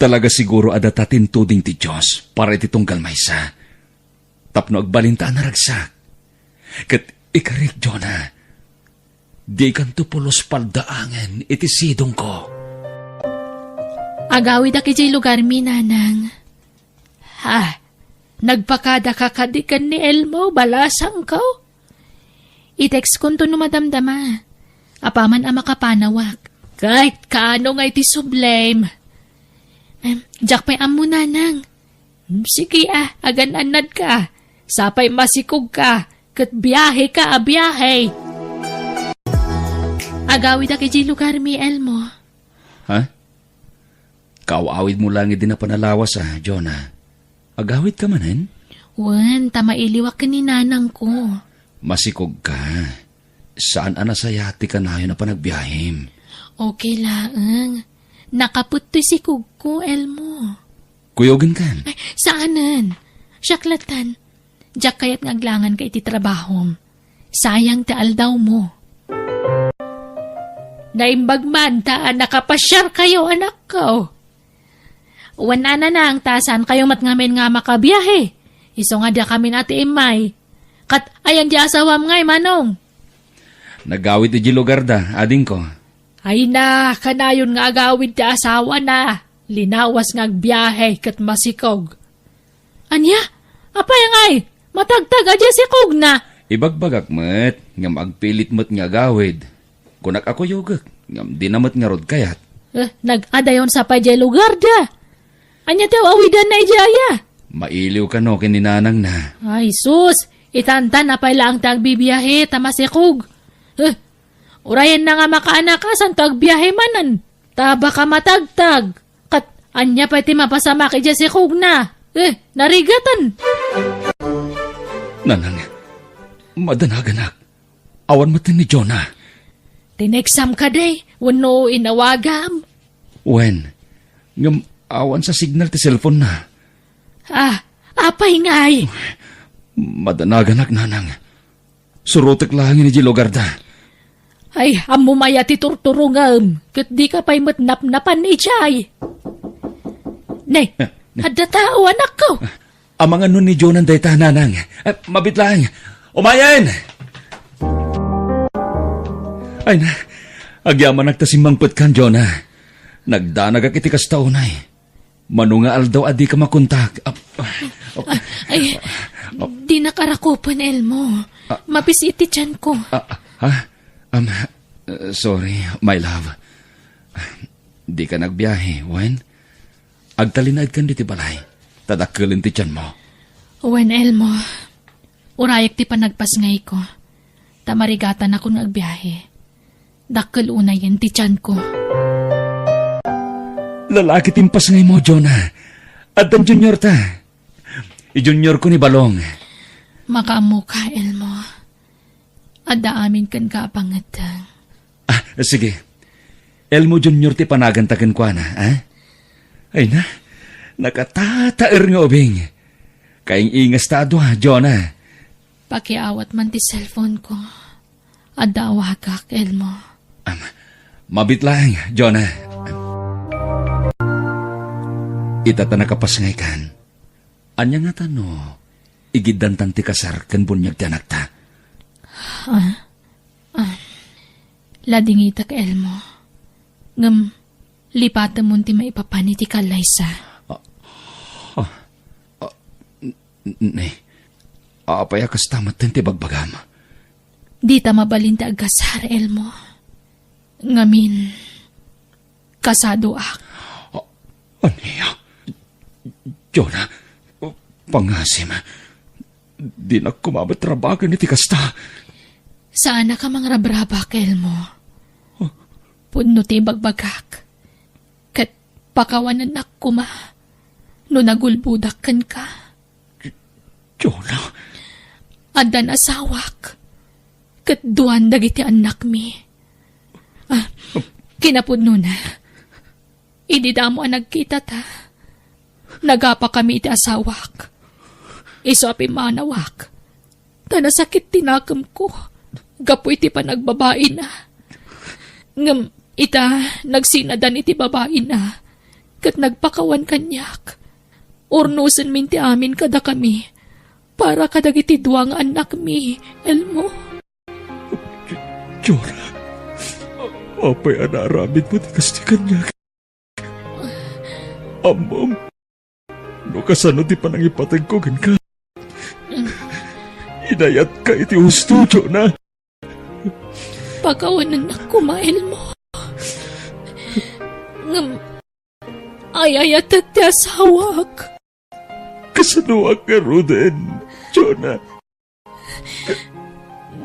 Talaga siguro a data ti intuding ti Dios para iti tunggal maysa. Tapno agbalinta a naragsak. Ket ikarik, Jonah, dikanto pulos paldaangen iti sidongko. Agawidak idiay lugarmi, nanang. Ha? Nagpakadaka kadi ken ni Elmo, balasangko? I-textkonto no madamdama. Apaman a makapanawak. Ket kaano nga iti sublem? Em, diak pay ammo, nanang. Hmm, sige a, agan-annadka. Sapay masikogka, ket biaheka a biahe. Agawidak idiay lugarmi, Elmo. Ha? Kaaw-awidmo laeng idi napan a lawas a, Jonah. Agawidka manen? Wen, ta mailiwak ken ni nanangko. Masikogka. Saan a nasayaat ti kanayon a panagbiahem. Okay laeng. Nakaput toy sikogko, Elmo. Kuyogenkan? Ay, saanen. Siak latan. Diak kayat nga aglanganka iti trabahom. Sayang ti aldawmo. Naimbag man ta nakapasiarkayo, anakko. Wen a, nanang, ta saankayo met ngamin nga makabiahe. Isu nga diakamin a ti immay. Ket ayan ti asawam ngay, manong? Nagawid idiay lugarda, adingko. Ay na, kanayon nga agawid ti asawana. Linawas nga agbiahe ket masikog. Ania? Apay ngay? Matagtag a diay sikogna? Ibagbagak met, ngem agpilit met nga agawid. Kunak a kuyogek, ngem dina met ngarud kayat. Eh, nag-adayon sa pay diay lugarda. Ania ti aw-awidanna idiay aya? Mailiw kano ken ni nanangna. Ay, sus! Itantan a pay laeng ti agbibiahe ta masikog. Eh, urayenna nga makaanaka, santo agbiahe manen. Ta baka matagtag. Ket ania pay ti mapasamak idiay sikogna? Eh, narigaten. Nanang, madanaganak. Awan met ni Jonah. Tineksam kadi, wenno inawagam? Wen, ngem awan sa signal ti cellphone na. Ah, apay ngay? Madanaganak, nanang. Surotek laeng idiay lugarda. Ay, ammom aya ti turturongem, ket dika pay met napnapan idiay. Ne, eh, ne. Adda tao, anakko. Amangan no ni Jonah dayta, nanang. Eh, mabit laeng. Umayen! Ay na, agyamanak ta simmangpetkan, Jonah. Nagdanagak iti kasta unay. Mano nga aldaw a dika makontak? Ap-, ap-, Ay, ap-, dinak arakupen, Elmo. Ah. Mapis-it ti tianko. Ah, ha? Um, uh, sorry, my love. Dika nagbiahe, wen? Agtalinaedkan ditoy balay, ta dakkelen ti tianmo. Wen, Elmo. Urayek ti panagpasngayko, ta marigatanakon nga agbiahe. Dakkel unayen ti tianko. Lalaki ti impasngaymo, Jonah. Addan juniorta. Ijuniorko ni Balong. Makaammoka, Elmo. Adda amin kenka a pangeddeng. Ah, sige. Elmo Junior ti panaganta kenkuana, ah? Ay na, nakatataer nga ubing. Kaing-ingasta a dua, Jonah. Pakiawat man ti cellphone ko. Adda awagak, Elmo. Am, mabit laeng, Jonah. Ita ta nakapasngaykan. Ania ngata no igiddantan ti kasar ken buniag ti anakta? Ah, ah, ladingitak, Elmo. Ngem lipatemon ti maipapan iti kallaysa. Ah, ah, ah, n-, ne, apay a kasta metten ti bagbagam? Dita mabalin ti agkasar, Elmo. Ngamin, kasadoak. A-, ania? Jonah, pangasim. Dinak koma met rabagen iti kasta. Saanak a mangrabrabak, Elmo. Huh? Pudno ti ibagbagak. Ket pakawanennak koma no nagulbodak kenka. Jonah. Addan asawak, ket duan dagiti annakmi. Ah, kinapudnona, idi damo a nagkitata, nagapakami iti asawak. Isu a pimmanawak, ta nasakit ti nakemko gapu iti panagbabaina. Ngem ita, nagsinadan iti babaina, ket nagpakawan kaniak. Urnosenmin ti amin kadakami para kadagiti dua nga annakmi, Elmo. Jonah, apay a naaramidmo ti kasta kaniak? Ammom no kasano ti panangipateg ko kenka. Inayatka iti husto, Jonah. Pakawanennak koma, Elmo. Ngem, ay-ayatek ti asawak. Kasanoak ngaruden, Jonah?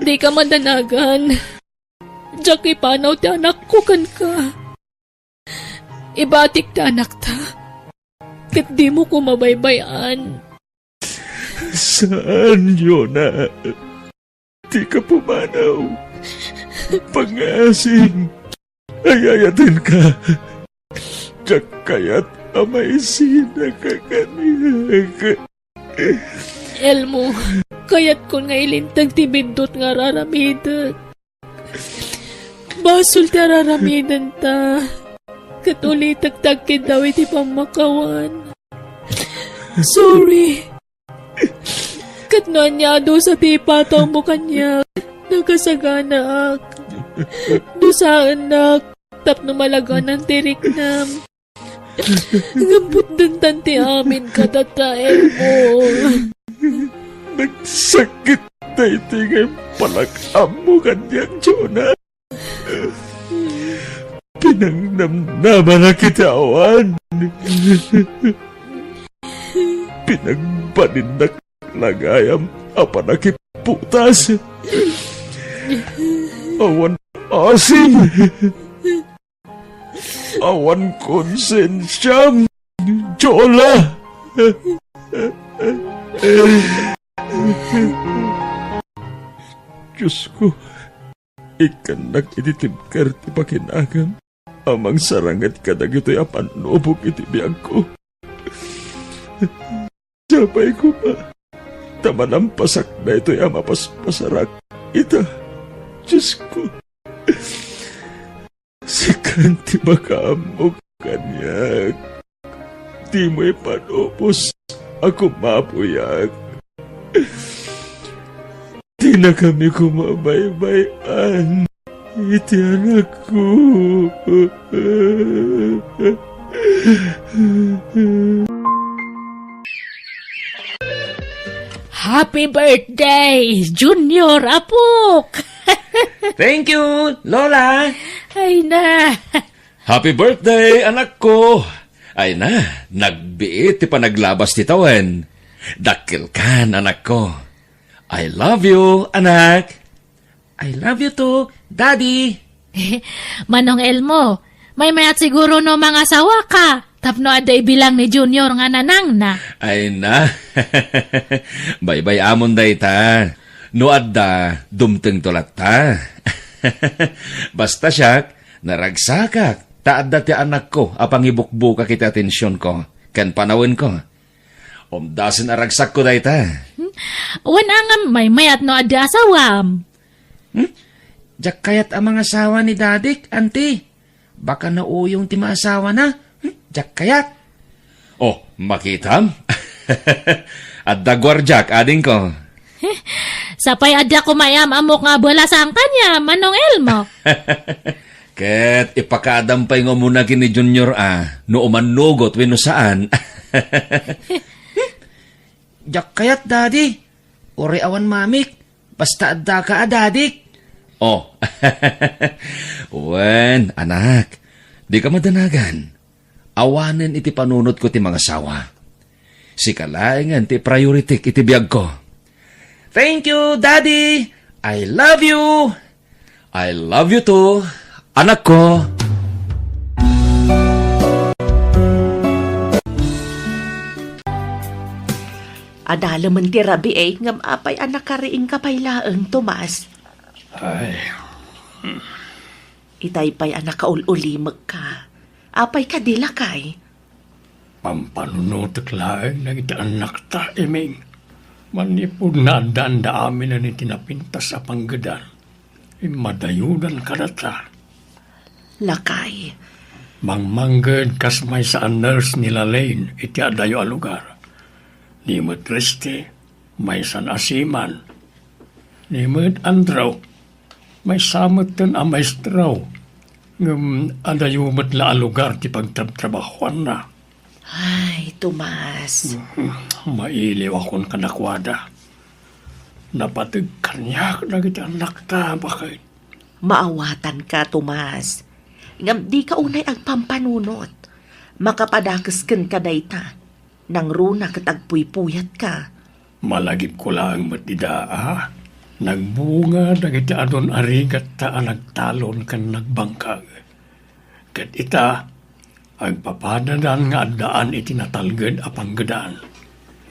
Dika madanagan. Diak ipanaw ti anakko kenka. Ibatik ti anakta, ket dimo koma baybay-an. Saan, Jonah. Dika pumanaw. Pangasim. Ay-ayatenka. Diak kayat a maisinaka kaniak. Elmo, kayatkon nga ilinteg ti biddut nga ar-aramidek. Basol ti ar-aramidenta. Ket ulitek ti agkiddaw iti pammakawan. Sorry. Ket no ania a dusa ti ipatawmo kaniak, nakasaganaak. Dusaennak tapno malaganan ti riknam. Ngem putdentan ti amin kadata, Elmo. Nagsakit daytoy nga impalak-ammo kaniak, Jonah. Pinangnamnamanak iti awan. Pinagbalinnak la gayam a panakiputas. Awan asim. Awan konsensiam, Jonah. Diosko, ikkannak iti tibker ti pakinagam a mangsaranget kadagitoy a pannubok iti biagko. Sapay koma ta malampasak daytoy a mapaspasarak ita, Diosko. Sikan ti makaammo kaniak. Dimo ipanubos a kumapuyak. Dinakami koma baybay-an iti anakko. Happy birthday, Junior, apok! Thank you, Lola! Ay na! Happy birthday, anakko! Ay na, nagbiit ti panaglabas ti tawen. Dakkelkan, anakko. I love you, anak. I love you too, Daddy. Manong Elmo, maymayat siguro no mangasawaka tapno adda ibilang ni Junior nga nanangna. Ay na. Baybay-amon dayta. No adda, dumtengto latta. Basta siak, naragsakak ta adda ti anakko a pangibukbukak iti atensionko ken panawenko. Umdasen a ragsakko dayta. Hmm? Wen a ngem maymayat no adda asawam. Hmm? Diak kayat a mangasawa ni dadik, anti. Baka nauyong ti maasawana. Hmm? Diak kayat. Oh, makitam? Adda guardiak, adingko. Sapay adda kumayam amok nga balasan kaniam, Manong Elmo. Ket ipakaadam pay nga umuna ken ni Junior a, no umannugot wenno saan. Diak kayat, Daddy. Uray awan mamik. Basta addaka a dadik. Oh. Wen, anak, dika madanagan. Awanen iti panunotko ti mangasawa. Sika laengen ti prioritik iti biagko. Thank you, Daddy. I love you. I love you too, anakko. Adalemen ti rabii, ngem apay a nakariingka pay laeng, Tomas? Ay. Itay pay a nakaul-ulimekka. Apay kadi, lakay? Pampanunotek laeng dagiti annakta, Iming. Manipud naaddaanda aminen iti napintas a panggedan, immadayodan kadata. Lakay. Mangmangged kas maysa a nurse ni Lalaine iti adayo a lugar. Ni met Resty, maysan a seaman. Ni met Andrew, maysa metten a maestro. Ngem adayo met la a lugar ti pagtrabtrabahuanna. Ay, Tomas. Mailiw a kuan kadakuada. Napateg kaniak dagiti annakta, baket. Maawatanka, Tomas. Ngem dika unay agpampanunot. Makapadakes kenka dayta. Nangruna ket agpuypuyatka. Malagipko laeng met ida a nagbunga dagiti adun a rigatta a nagtalon ken nagbangkag. Ket ita, agpapadadan nga addaan iti natalged a panggedan.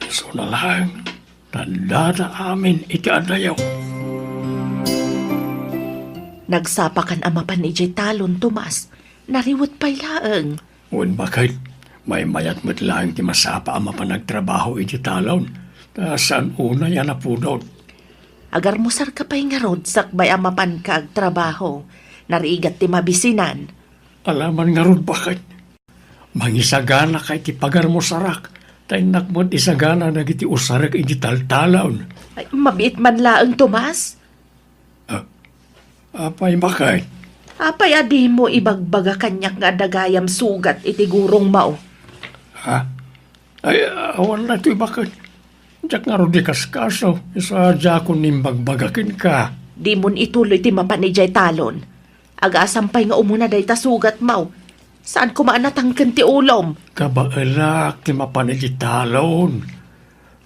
Isuna laeng, ta addada amin iti adayo. Nagsapakan a mapan idiay talon, Tomas. Nariwet pay laeng. Wen, baket, maymayat met laeng ti masapa a mapan agtrabaho iti talon, ta saan unay a napudot. Agarmusarka pay ngarud sakbay a mapanka agtrabaho. Narigat ti mabisinan. Alaman ngarud, baket. Mangisaganaka iti pagarmusarak, ta innak met isagana dagiti usarek iti taltalon. Ay, mabiit man laeng, Tomas. Ah, apay, baket? Apay a dimo ibagbaga kaniak nga adda gayam sugat iti gurongmo? Ha? Ay, awan daytoy, baket. Diak ngarud ikaskaso, isu a diakon imbagbaga kenka. Dimon ituloy ti mapan idiay talon. Agasam pay nga umuna dayta sugatmo. Saan koma a natangken ti ulom. Kabaelak ti mapan idiay talon.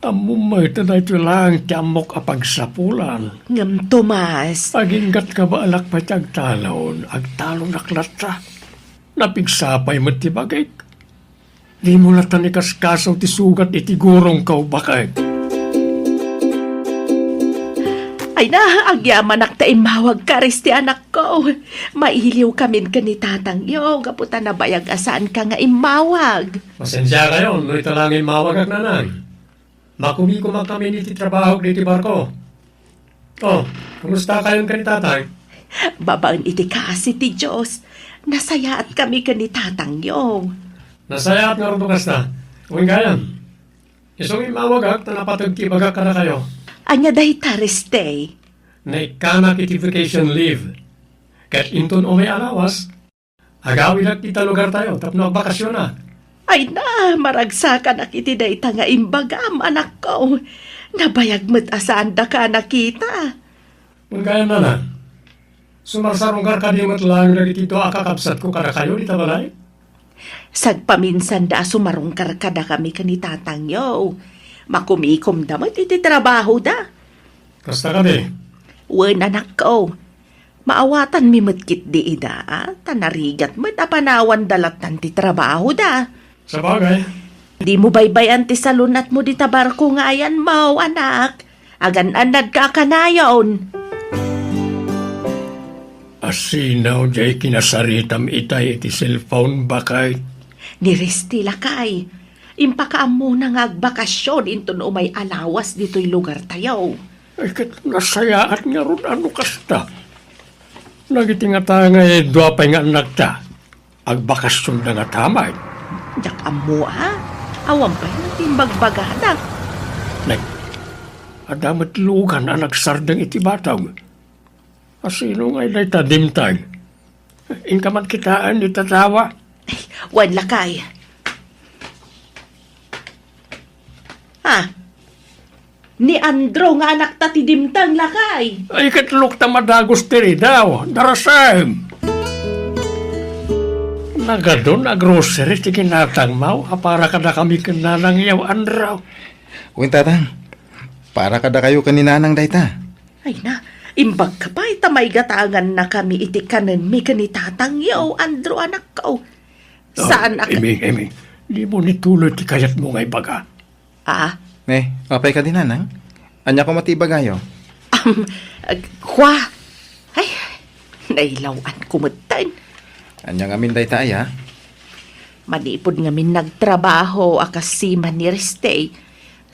Ammom met a daytoy laeng ti ammok a pagsapulan. Ngem, Tomas. Aginggat kabaelak pay ti agtalon, agtalonak latta. Napigsa pay met ti bagik. Dimo latta ikaskaso ti sugat iti gurongko, baket. Ay na, agyamanak ta immawagka, Resty, anakko. Mailiwkamin ken ni tatangyo, gapu ta nabayag a saanka nga immawag. Pasensiakayon no ita la nga immawagak, nanang. Makumikomakami iti trabahok ditoy barko. Oh, kumustakayon ken ni tatang? Babaen iti kaasi ti Dios, nasayaatkami ken ni tatangyo. Nasayaat ngarud no kasta. Wen gayam, isu nga immawagak ta napateg ti ibagak kadakayo. Ania dayta, Resty? Naikkanak iti vacation leave. Ket inton umay a lawas, agawidak ita lugartayo tapno agbakasionak. Ay na, maragsakanak iti dayta nga imbagam, anakko. Nabayag met a saandaka a nakita. Wen gayam, nanang, sumarsarungkar kadi met laeng dagiti dua a kakabsatko kadakayo dita balay? Sagpaminsanda a sumarungkar kadakami ken ni tatangyo. Makumikomda met iti trabahoda. Kasta kadi? Wen, anakko. Maawatanmi met ketdi ida, a, ta narigat met a panawanda lattan ti trabahoda. Sabagay. Dimo baybay-an ti salun-atmo dita barko nga ayanmo, anak. Agan-annadka a kanayon. Asino diay kinasaritam itay iti cellphone, baket? Ni Resty, lakay. Impakaammona nga agbakasyon inton umay a lawas ditoy lugartayo. Ay, ket nasayaat ngarud a no kasta. Dagiti ngata nga dua pay nga annakta, agbakasionda ngata met. Diak ammo a. Awan pay nga ti imbagbagada. Nay, adda met lugan a nagsardeng iti batog. Asino ngay dayta dimteng? Inka man kitaen iti tawa? Ay, wen, lakay. Ah, ni Andrew nga anakta ti dimteng, lakay. Ay, ket lokta madagus ti ridaw, darasem. Nagadun a grocery ti ginatangmo a para kadakami ken nanangyo, Andrew. Wen, tatang. Para kadakayo ken ni nanang dayta. Ay na, imbagka pay ta maigatangannakami iti kanenmi ken ni tatangyo, Andrew, anakko. Ah, saan a ka- Iming, Iming, dimo nituloy ti kayatmo nga ibaga. Ah? Ne, apay kadi, nanang? Ania koma ti ibagayo? Am, ag-, kwa. Ay, nailaw-anko metten. Ania ngamin dayta aya? Manipud ngamin nagtrabaho a kas seaman ni Riste,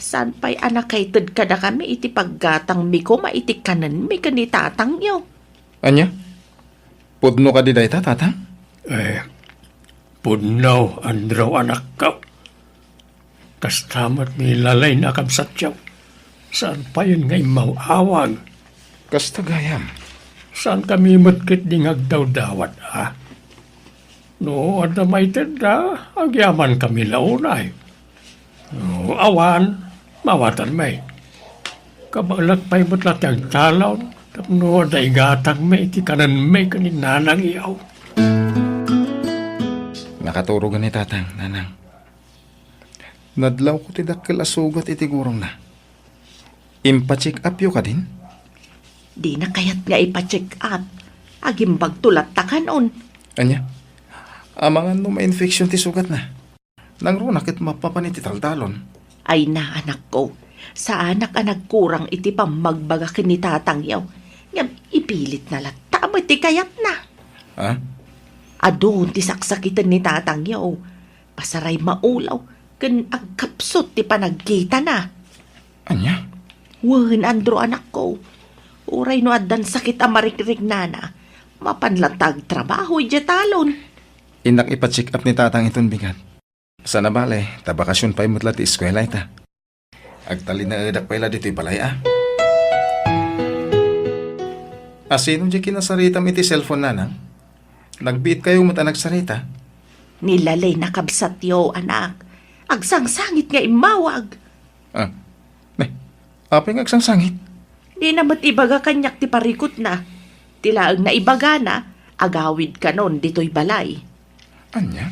saan pay a nakaited kadakami iti paggatangmi koma iti kanenmi ken ni tatangyo. Ania? Pudno kadi dayta, tatang? Eh, pudno, Andrew, anakko. Kasta met ni Lalay a kabsatyo. Saan payen nga immaw-awag. Kasta gayam. Saankami met ketdi nga agdawdawat, a? No adda maitedda, agyamankami la unay. No awan, mawatanmi. Kabaelak pay met la ti agtalon tapno adda igatangmi iti kanenmi ken ni nanangyo. Nakaturogen ni tatang, nanang. Nadlawko ti dakkel a sugat iti gurongna. Impacheck upyo kadin? Dina kayat nga ipacheck up. Agimbagto latta kanon. Ania? Amangan no ma-infection ti sugatna. Nangruna ket mapapan iti taltalon. Ay na, anakko. Saanak a nagkurang iti pammagbaga ken ni tatangyo. Ngem ipilitna latta met ti kayatna. Ha? Adu ti saksakiten ni tatangyo. Pasaray maulaw ken agkapsut ti panagkitana. Ania? Wen, Andrew, anakko. Uray no addan sakit a marikriknana, mapan latta agtrabaho idiay talon. Innak ipa-check up ni tatang iton bigat. Sana bale, ta bakasion pay met la ti eskuela ita. Agtalinaedak pay la ditoy balay, a. Asino diay kinasaritam iti cellphone, nanang? Nagbiitkayo met a nagsarita? Ni Lalay a kabsatyo, anak. Agsangsangit nga immawag. Ah, ne, apay nga agsangsangit? Dina met ibaga kaniak ti parikutna. Ti laeng naibagana, agawid kanon ditoy balay. Ania?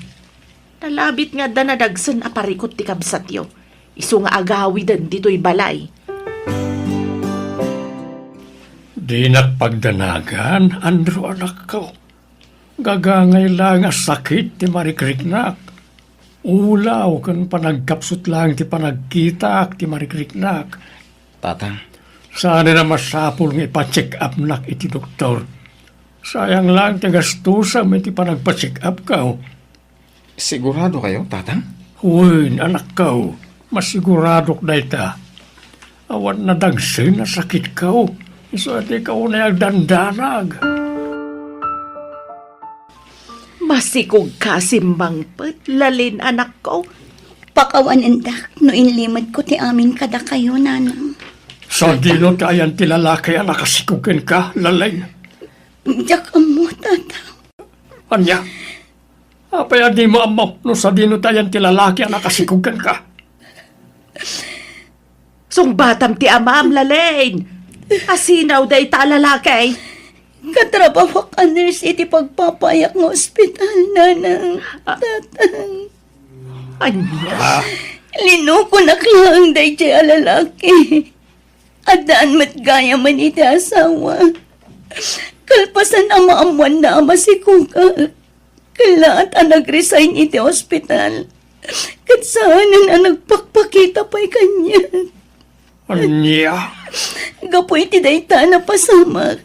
Nalabit nga adda nadagsen a parikut ti kabsatyo. Isu nga agawiden ditoy balay. Dinak pagdanagan, Andrew, anakko. Gagangay laeng a sakit ti marikriknak. Ulaw ken panagkapsut laeng ti panagkitaak ti marikriknak. Tatang. Saan a masapul nga ipa-check upnak iti doktor. Sayang laeng ti gastusem iti panagpa-check upko. Siguradokayo, tatang? Wen, anakko. Masiguradok dayta. Awan nadagsen a sakitko. Isu a dika unay agdandanag. Masikogka a simmangpet, Lalin, anakko. Pakawanendak no inlimedko ti amin kadakayo, nanang. Sadino ti ayan ti lalaki a nakasikog kenka, Lalin? Diak ammo, tatang. Ania? Apay a dimo ammo no sadino ti ayan ti lalaki a nakasikog kenka? Sungbatam ti amam, Lalin. Asino dayta a lalaki? Katrabahoak a nurse iti pagpapaayak nga ospital, nanang. Ah. Tatang. Ania? Linukonak laeng daydiay a lalaki. Addaan met gayamen iti asawa. Kalpasan a maammoanna a masikogak, kellaat a nag-resign iti ospital. Ket saanen a nagpakpakita pay kaniak. Ania? Gapu iti dayta a napasamak,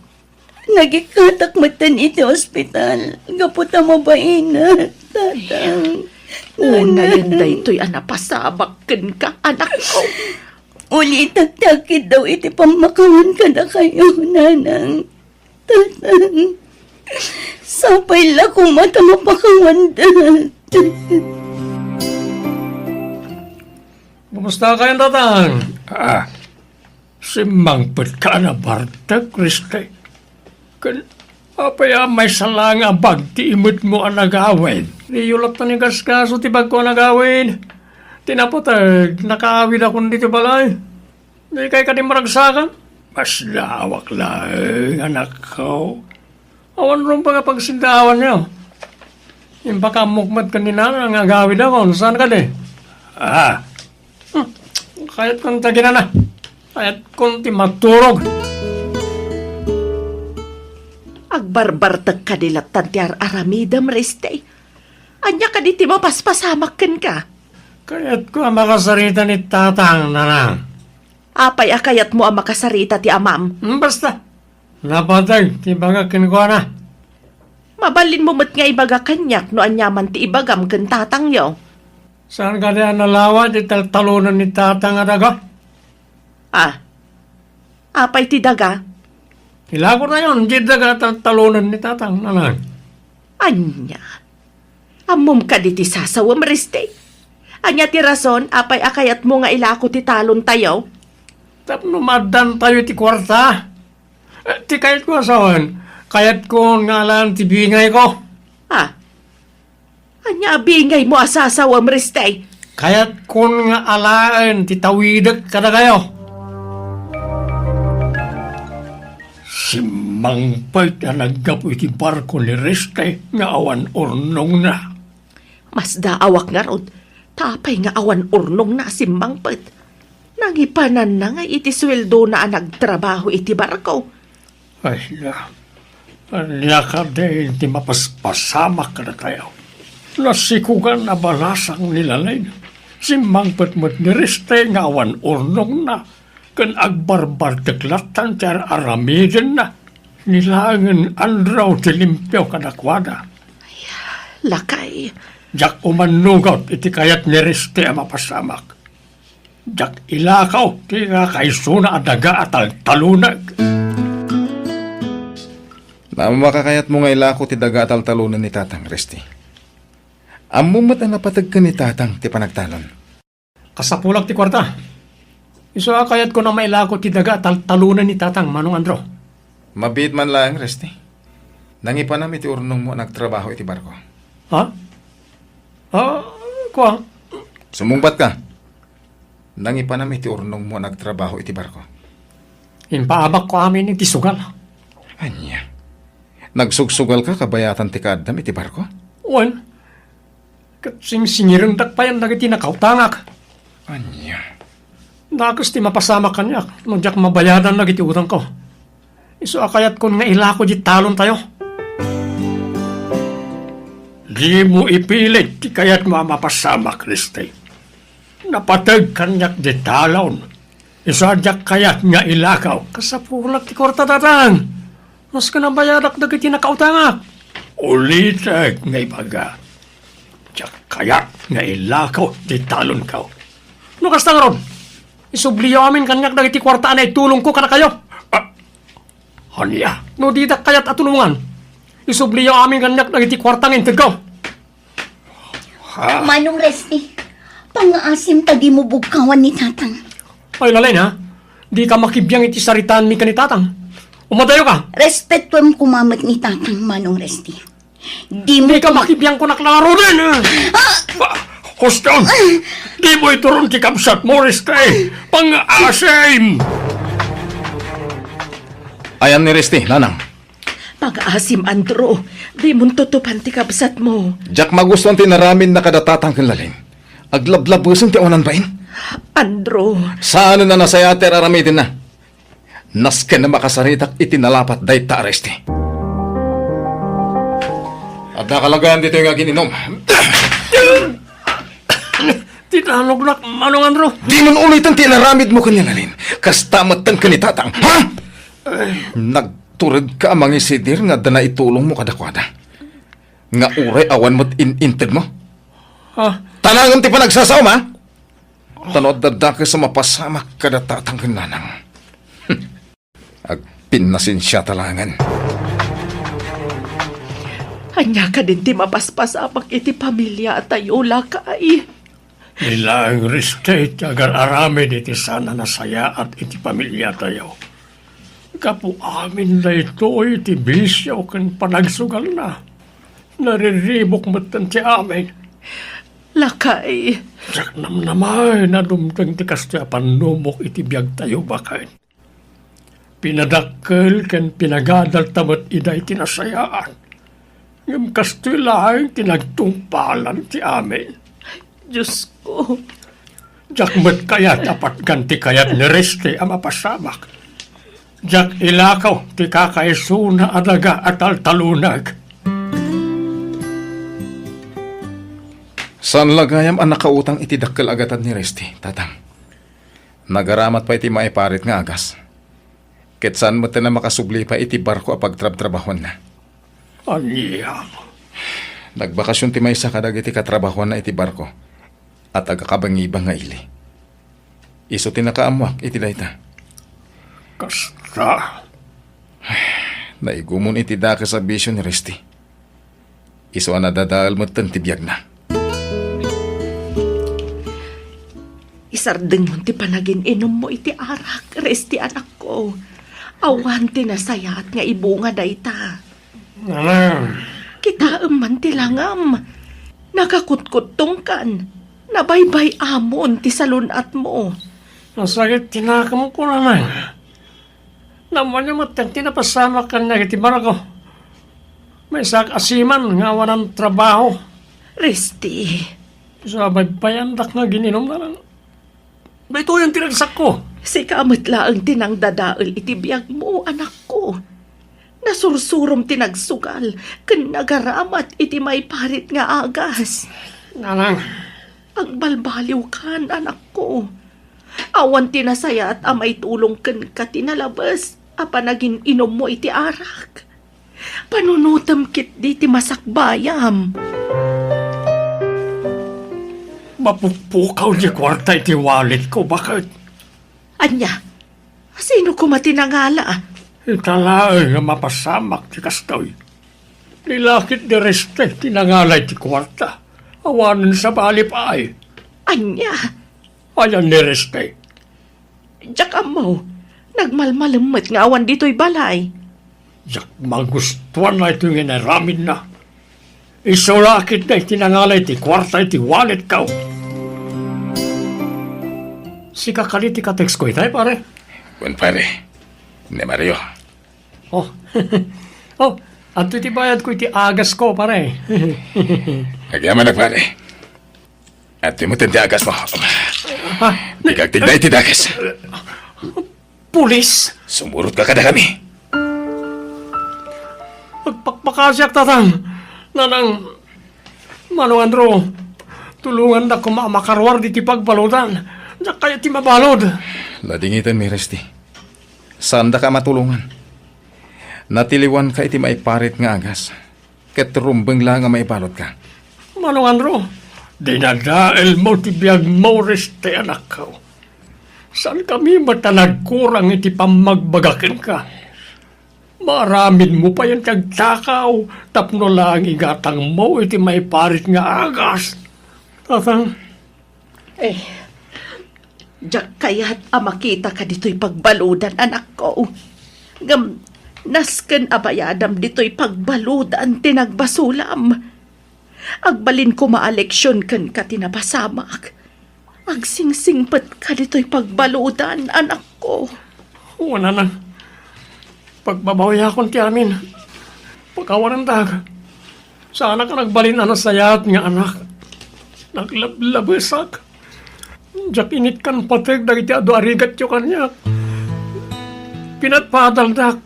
nagikkatak metten iti ospital gapu ta mabainak, tatang. Unayen daytoy a napasamak kenka, anakko. Ulitek ti agkiddaw iti pammakawan kadakayo, nanang. Tatang. Sapay la koma ta mapakawandan. Kumusta kayon, Tatang? Ah, simmangpet ka a nabartek, Riste. Ken apay a maysa laeng a bag ti imetmo a nagawid? Diyo latta ni gasgaso ti bagko a nagawid. Ti napateg, nakaawidakon ditoy balay. Dikay kadi maragsakan? Masdaawak laeng, anakko. Awan rumbeng a pagsidaawanyo. Impakaammok met ken ni Nana nga agawidakon, saan kadi? Ah. Hmm. Kayatkon ti aginana. Kayatkon ti maturog. Agbarbartek kadi lattan ti ar-aramidem, Riste. Ania kadi ti mapaspasamak kenka? Kayatko a makasarita ni Tatang, Nana. Apay a kayatmo a makasarita ti amam? Hmm, basta. Napateg ti ibagak kenkuana. Mabalinmo met nga ibaga kaniak no aniaman ti ibagam ken tatangyo. Saan kadi a nalawa ti taltalonen ni Tatang a daga? Ah. Apay ti daga? Ilakotayon ti daga a taltalonen ni Tatang, Nanang. Ania? Ammom kadi ti sasawem, Riste? Ania ti rason apay a kayatmo nga ilako ti talontayo? Tapno maaddantayo iti kuarta. Eh, ti kayatko a sawen, kayatkon nga alaen ti bingayko. Ah. Ania a bingaymo a sasawem, Riste? Kayatkon nga alaen ti tawidek kadakayo. Simmangpet a naggapu iti barko ni Riste nga awan urnongna. Masdaawak ngarud, ta apay nga awan urnongna a simmangpet? Nangipananna ngay iti sueldona a nagtrabaho iti barko. Ay, na, ania kadi ti mapaspasamak kadatayo? Nasikugan a balasang ni Lalin. Simmangpet met ni Riste nga awan urnongna. Ken agbarbartek lattan ti ar-aramidenna. Ni laengen Andrew ti limpio kadakuada. Ay, lakay. Diak umannugot iti kayat ni Riste a mapasamak. Diak ilakaw ti kakaisuna a daga a taltalonek. Makakayatmo nga ilako ti daga a taltalonen ni Tatang, Riste. Ammom met a napateg ken ni Tatang ti panagtalon. Kasapulak ti kuarta. Isu a kayatko a mailako ti daga a taltalonen ni Tatang, Manong Andrew. Mabiit man laeng, Reste. Nangipanam iti urnongmo a nagtrabaho iti barko. Ha? Ah, kua? Sumungbat ka. Nangipanam iti urnongmo a nagtrabaho iti barko. Impaabakko amin iti sugal. Ania? Nagsugsugal ka kabayatan ti kaaddam iti barko? Wen. Ket singsingirendak payen dagiti nakautangak. Ania? Dakes ti mapasamak kaniak no diak mabayadan dagiti utangko. Isu a kayatkon nga ilako di talontayo. Dimo ipilit ti kayatmo a mapasamak, Reste. Napateg kaniak di talon. Isu a diak kayat nga ilakaw. Kasapulak ti kuarta, Tatang. Maski nabayadak dagiti nakautangak. Ulitek nga ibaga, diak kayat nga ilakaw ti talonko. No kasta ngarud, isubliyo amin kaniak dagiti kuarta a naitulongko kadakayo. Ah, ania? No didak kayat a tulongan, isubliyo amin kaniak dagiti kuarta nga intedko. Ha? Manong Resti, pangngaasim ta dimo bugkawan ni Tatang. Ay, Lalin, ha? Dika makibiang iti saritaanmi ken ni Tatang. Umadayoka. Respetuem koma met ni Tatang, Manong Resti. Dimo Dika koma- makibiang kunak la ngaruden, eh. Ah! Ah, huston! Dimo ituron ti kabsatmo, Resti. Pangngaasim! Ayan ni Resti, Nanang. Pangngaasim, Andrew. Dimon tutupan ti kabsatmo. Diak magustuan ti inaramidna kada Tatang ken Lalin. Aglablabesen ti awanan bain. Andrew. Saanen a nasayaat ti ar-aramidenna. Nasken a makasaritak iti nalapat dayta a Resti. Adda kalagayan ditoy nga agin-inom. Ti talognak, Manong Andrew. Dimon uliten ti inaramidmo ken ni Lalin. Kasta met ken ni Tatang. Ha? Nagturedka a mangisidir nga adda naitulongmo kadakuada. Nga uray awan met in-intedmo. Ha? Tanangem ti panagsasaom, ha? Ta no adda dakes a mapasamak kada Tatang ken Nanang. Agpinnasensiata laengen. Ania kadin ti mapaspasamak iti pamiliatayo, lakay? Ni laeng Reste ti agar-aramid iti saan a nasayaat iti pamiliatayo. Gapu amin daytoy ti bisio ken panagsugalna. Nariribuk metten ti amin. Lakay. Diak namnamaen a dumteng ti kastoy a pannubok iti biagtayo baket. Pinadakkel ken pinagadalta met ida iti nasayaat. Ngem kastoy laeng ti nagtungpalan ti amin. Diosko. Diak met kayat a patgan ti kayat ni Reste a mapasamak. Diak ilakaw ti kakaisuna a daga a taltalunag. Saan la gayam a nakautang iti dakkel a gatad ni Reste, Tatang. Nagaramat pay iti maiparit nga agas. Ket saan met a makasubli pay iti barko a pagtrabtrabahuanna. Ania? Nagbakasion ti maysa kadagiti katrabahuanna iti barko a taga-Kabangibang nga ili. Isu ti nakaammoak iti dayta. Kasta? Naigumon iti dakes a bisio ni Resti. Isu a nadadael metten ti biagna. Isardengmon ti panagin-inummo iti arak, Resti, anakko. Awan ti nasayaat nga ibunga dayta. Nanang. Kitaem man ti langam. Nakakutkutongkan. Nabaybay-amon ti salun-atmo. Nasakit ti nakemko, Nanang. Naammoanyo met ti napasamak kaniak iti barko. Maysaak a seaman nga awanan trabaho. Resti. Isu a baybayandak nga agin-inum, Nanang. Daytoyen ti ragsakko. Sika met laeng ti nangdadael iti biagmo, anakko. Nasursurom ti nagsugal ken nagaramat iti maiparit nga agas. Nanang. Agbalbaliwkan, anakko. Awan ti nasayaat a maitulong kenka ti nalabes a panagin-inummo iti arak. Panunotem ketdi ti masakbayam. Mapukpukaw ti kuarta iti walletko, baket. Ania? Sino koma ti nangala? Ita laeng nga mapasamak ti kastoy. Ni lakit ni Reste ti nangala iti kuarta. Awanen sabali pay. Ania? Ayan ni Reste. Diak ammo, nagmalmalem met nga awan ditoy balay. Diak magustuan daytoy nga inaramidna. Isu la ketdi ti nangala iti kuarta iti walletko. Sika kadi ti ka-textko itay, pare? Wen, pare. Ni Mario. Oh. Oh, adtoy ti bayadko iti agasko, pare. Agyamanak, pare. Adtoy met ti agasmo. Ha? Ikagtigda iti dakes. Pulis? Sumurotka kadakami. Agpakpakasiak, Tatang. Nanang, Manong Andrew, tulongandak koma a makaruar ditoy pagbaludan. Diak kayat ti mabalud. Ladingiten mi, Resti. Saandaka a matulongan. Natiliwanka iti maiparit nga agas. Ket rumbeng la nga maibaludka. Manong Andrew, dinadaelmo ti biagmo, Reste, anakko. Saankami met a nagkurang iti pammagbaga kenka. Maaramidmo payen ti agtakaw tapno laeng igatangmo iti maiparit nga agas. Tatang. Eh, diak kayat a makitaka ditoy pagbaludan, anakko. Ngem, nasken a bayadam ditoy pagbaludan ti nagbasulam. Agbalin koma a leksion kenka ti napasamak. Agsingsingpetka ditoy pagbaludan, anakko. Wen, Nanang. Pagbabawiakon ti amin. Pakawanendak. Saanak a nagbalin a nasayaat nga anak. Naglablabesak. Diak inikkan pateg dagiti adu a rigatyo kaniak. Pinadpadaldak.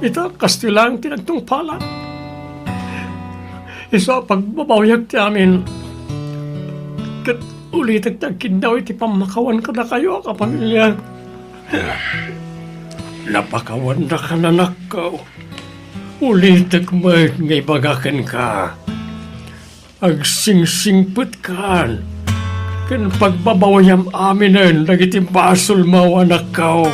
Ita, kastoy laeng ti nagtungpalak. Isu a pagbabawiak ti amin. Ket ulitek ti agkiddaw iti pammakawan kadakayo a kapamilya. Napakawandak, anakko. Ulitek met nga ibaga kenka. Agsingsingpetkan ken pagbabawiam aminen dagiti basolmo, anakko.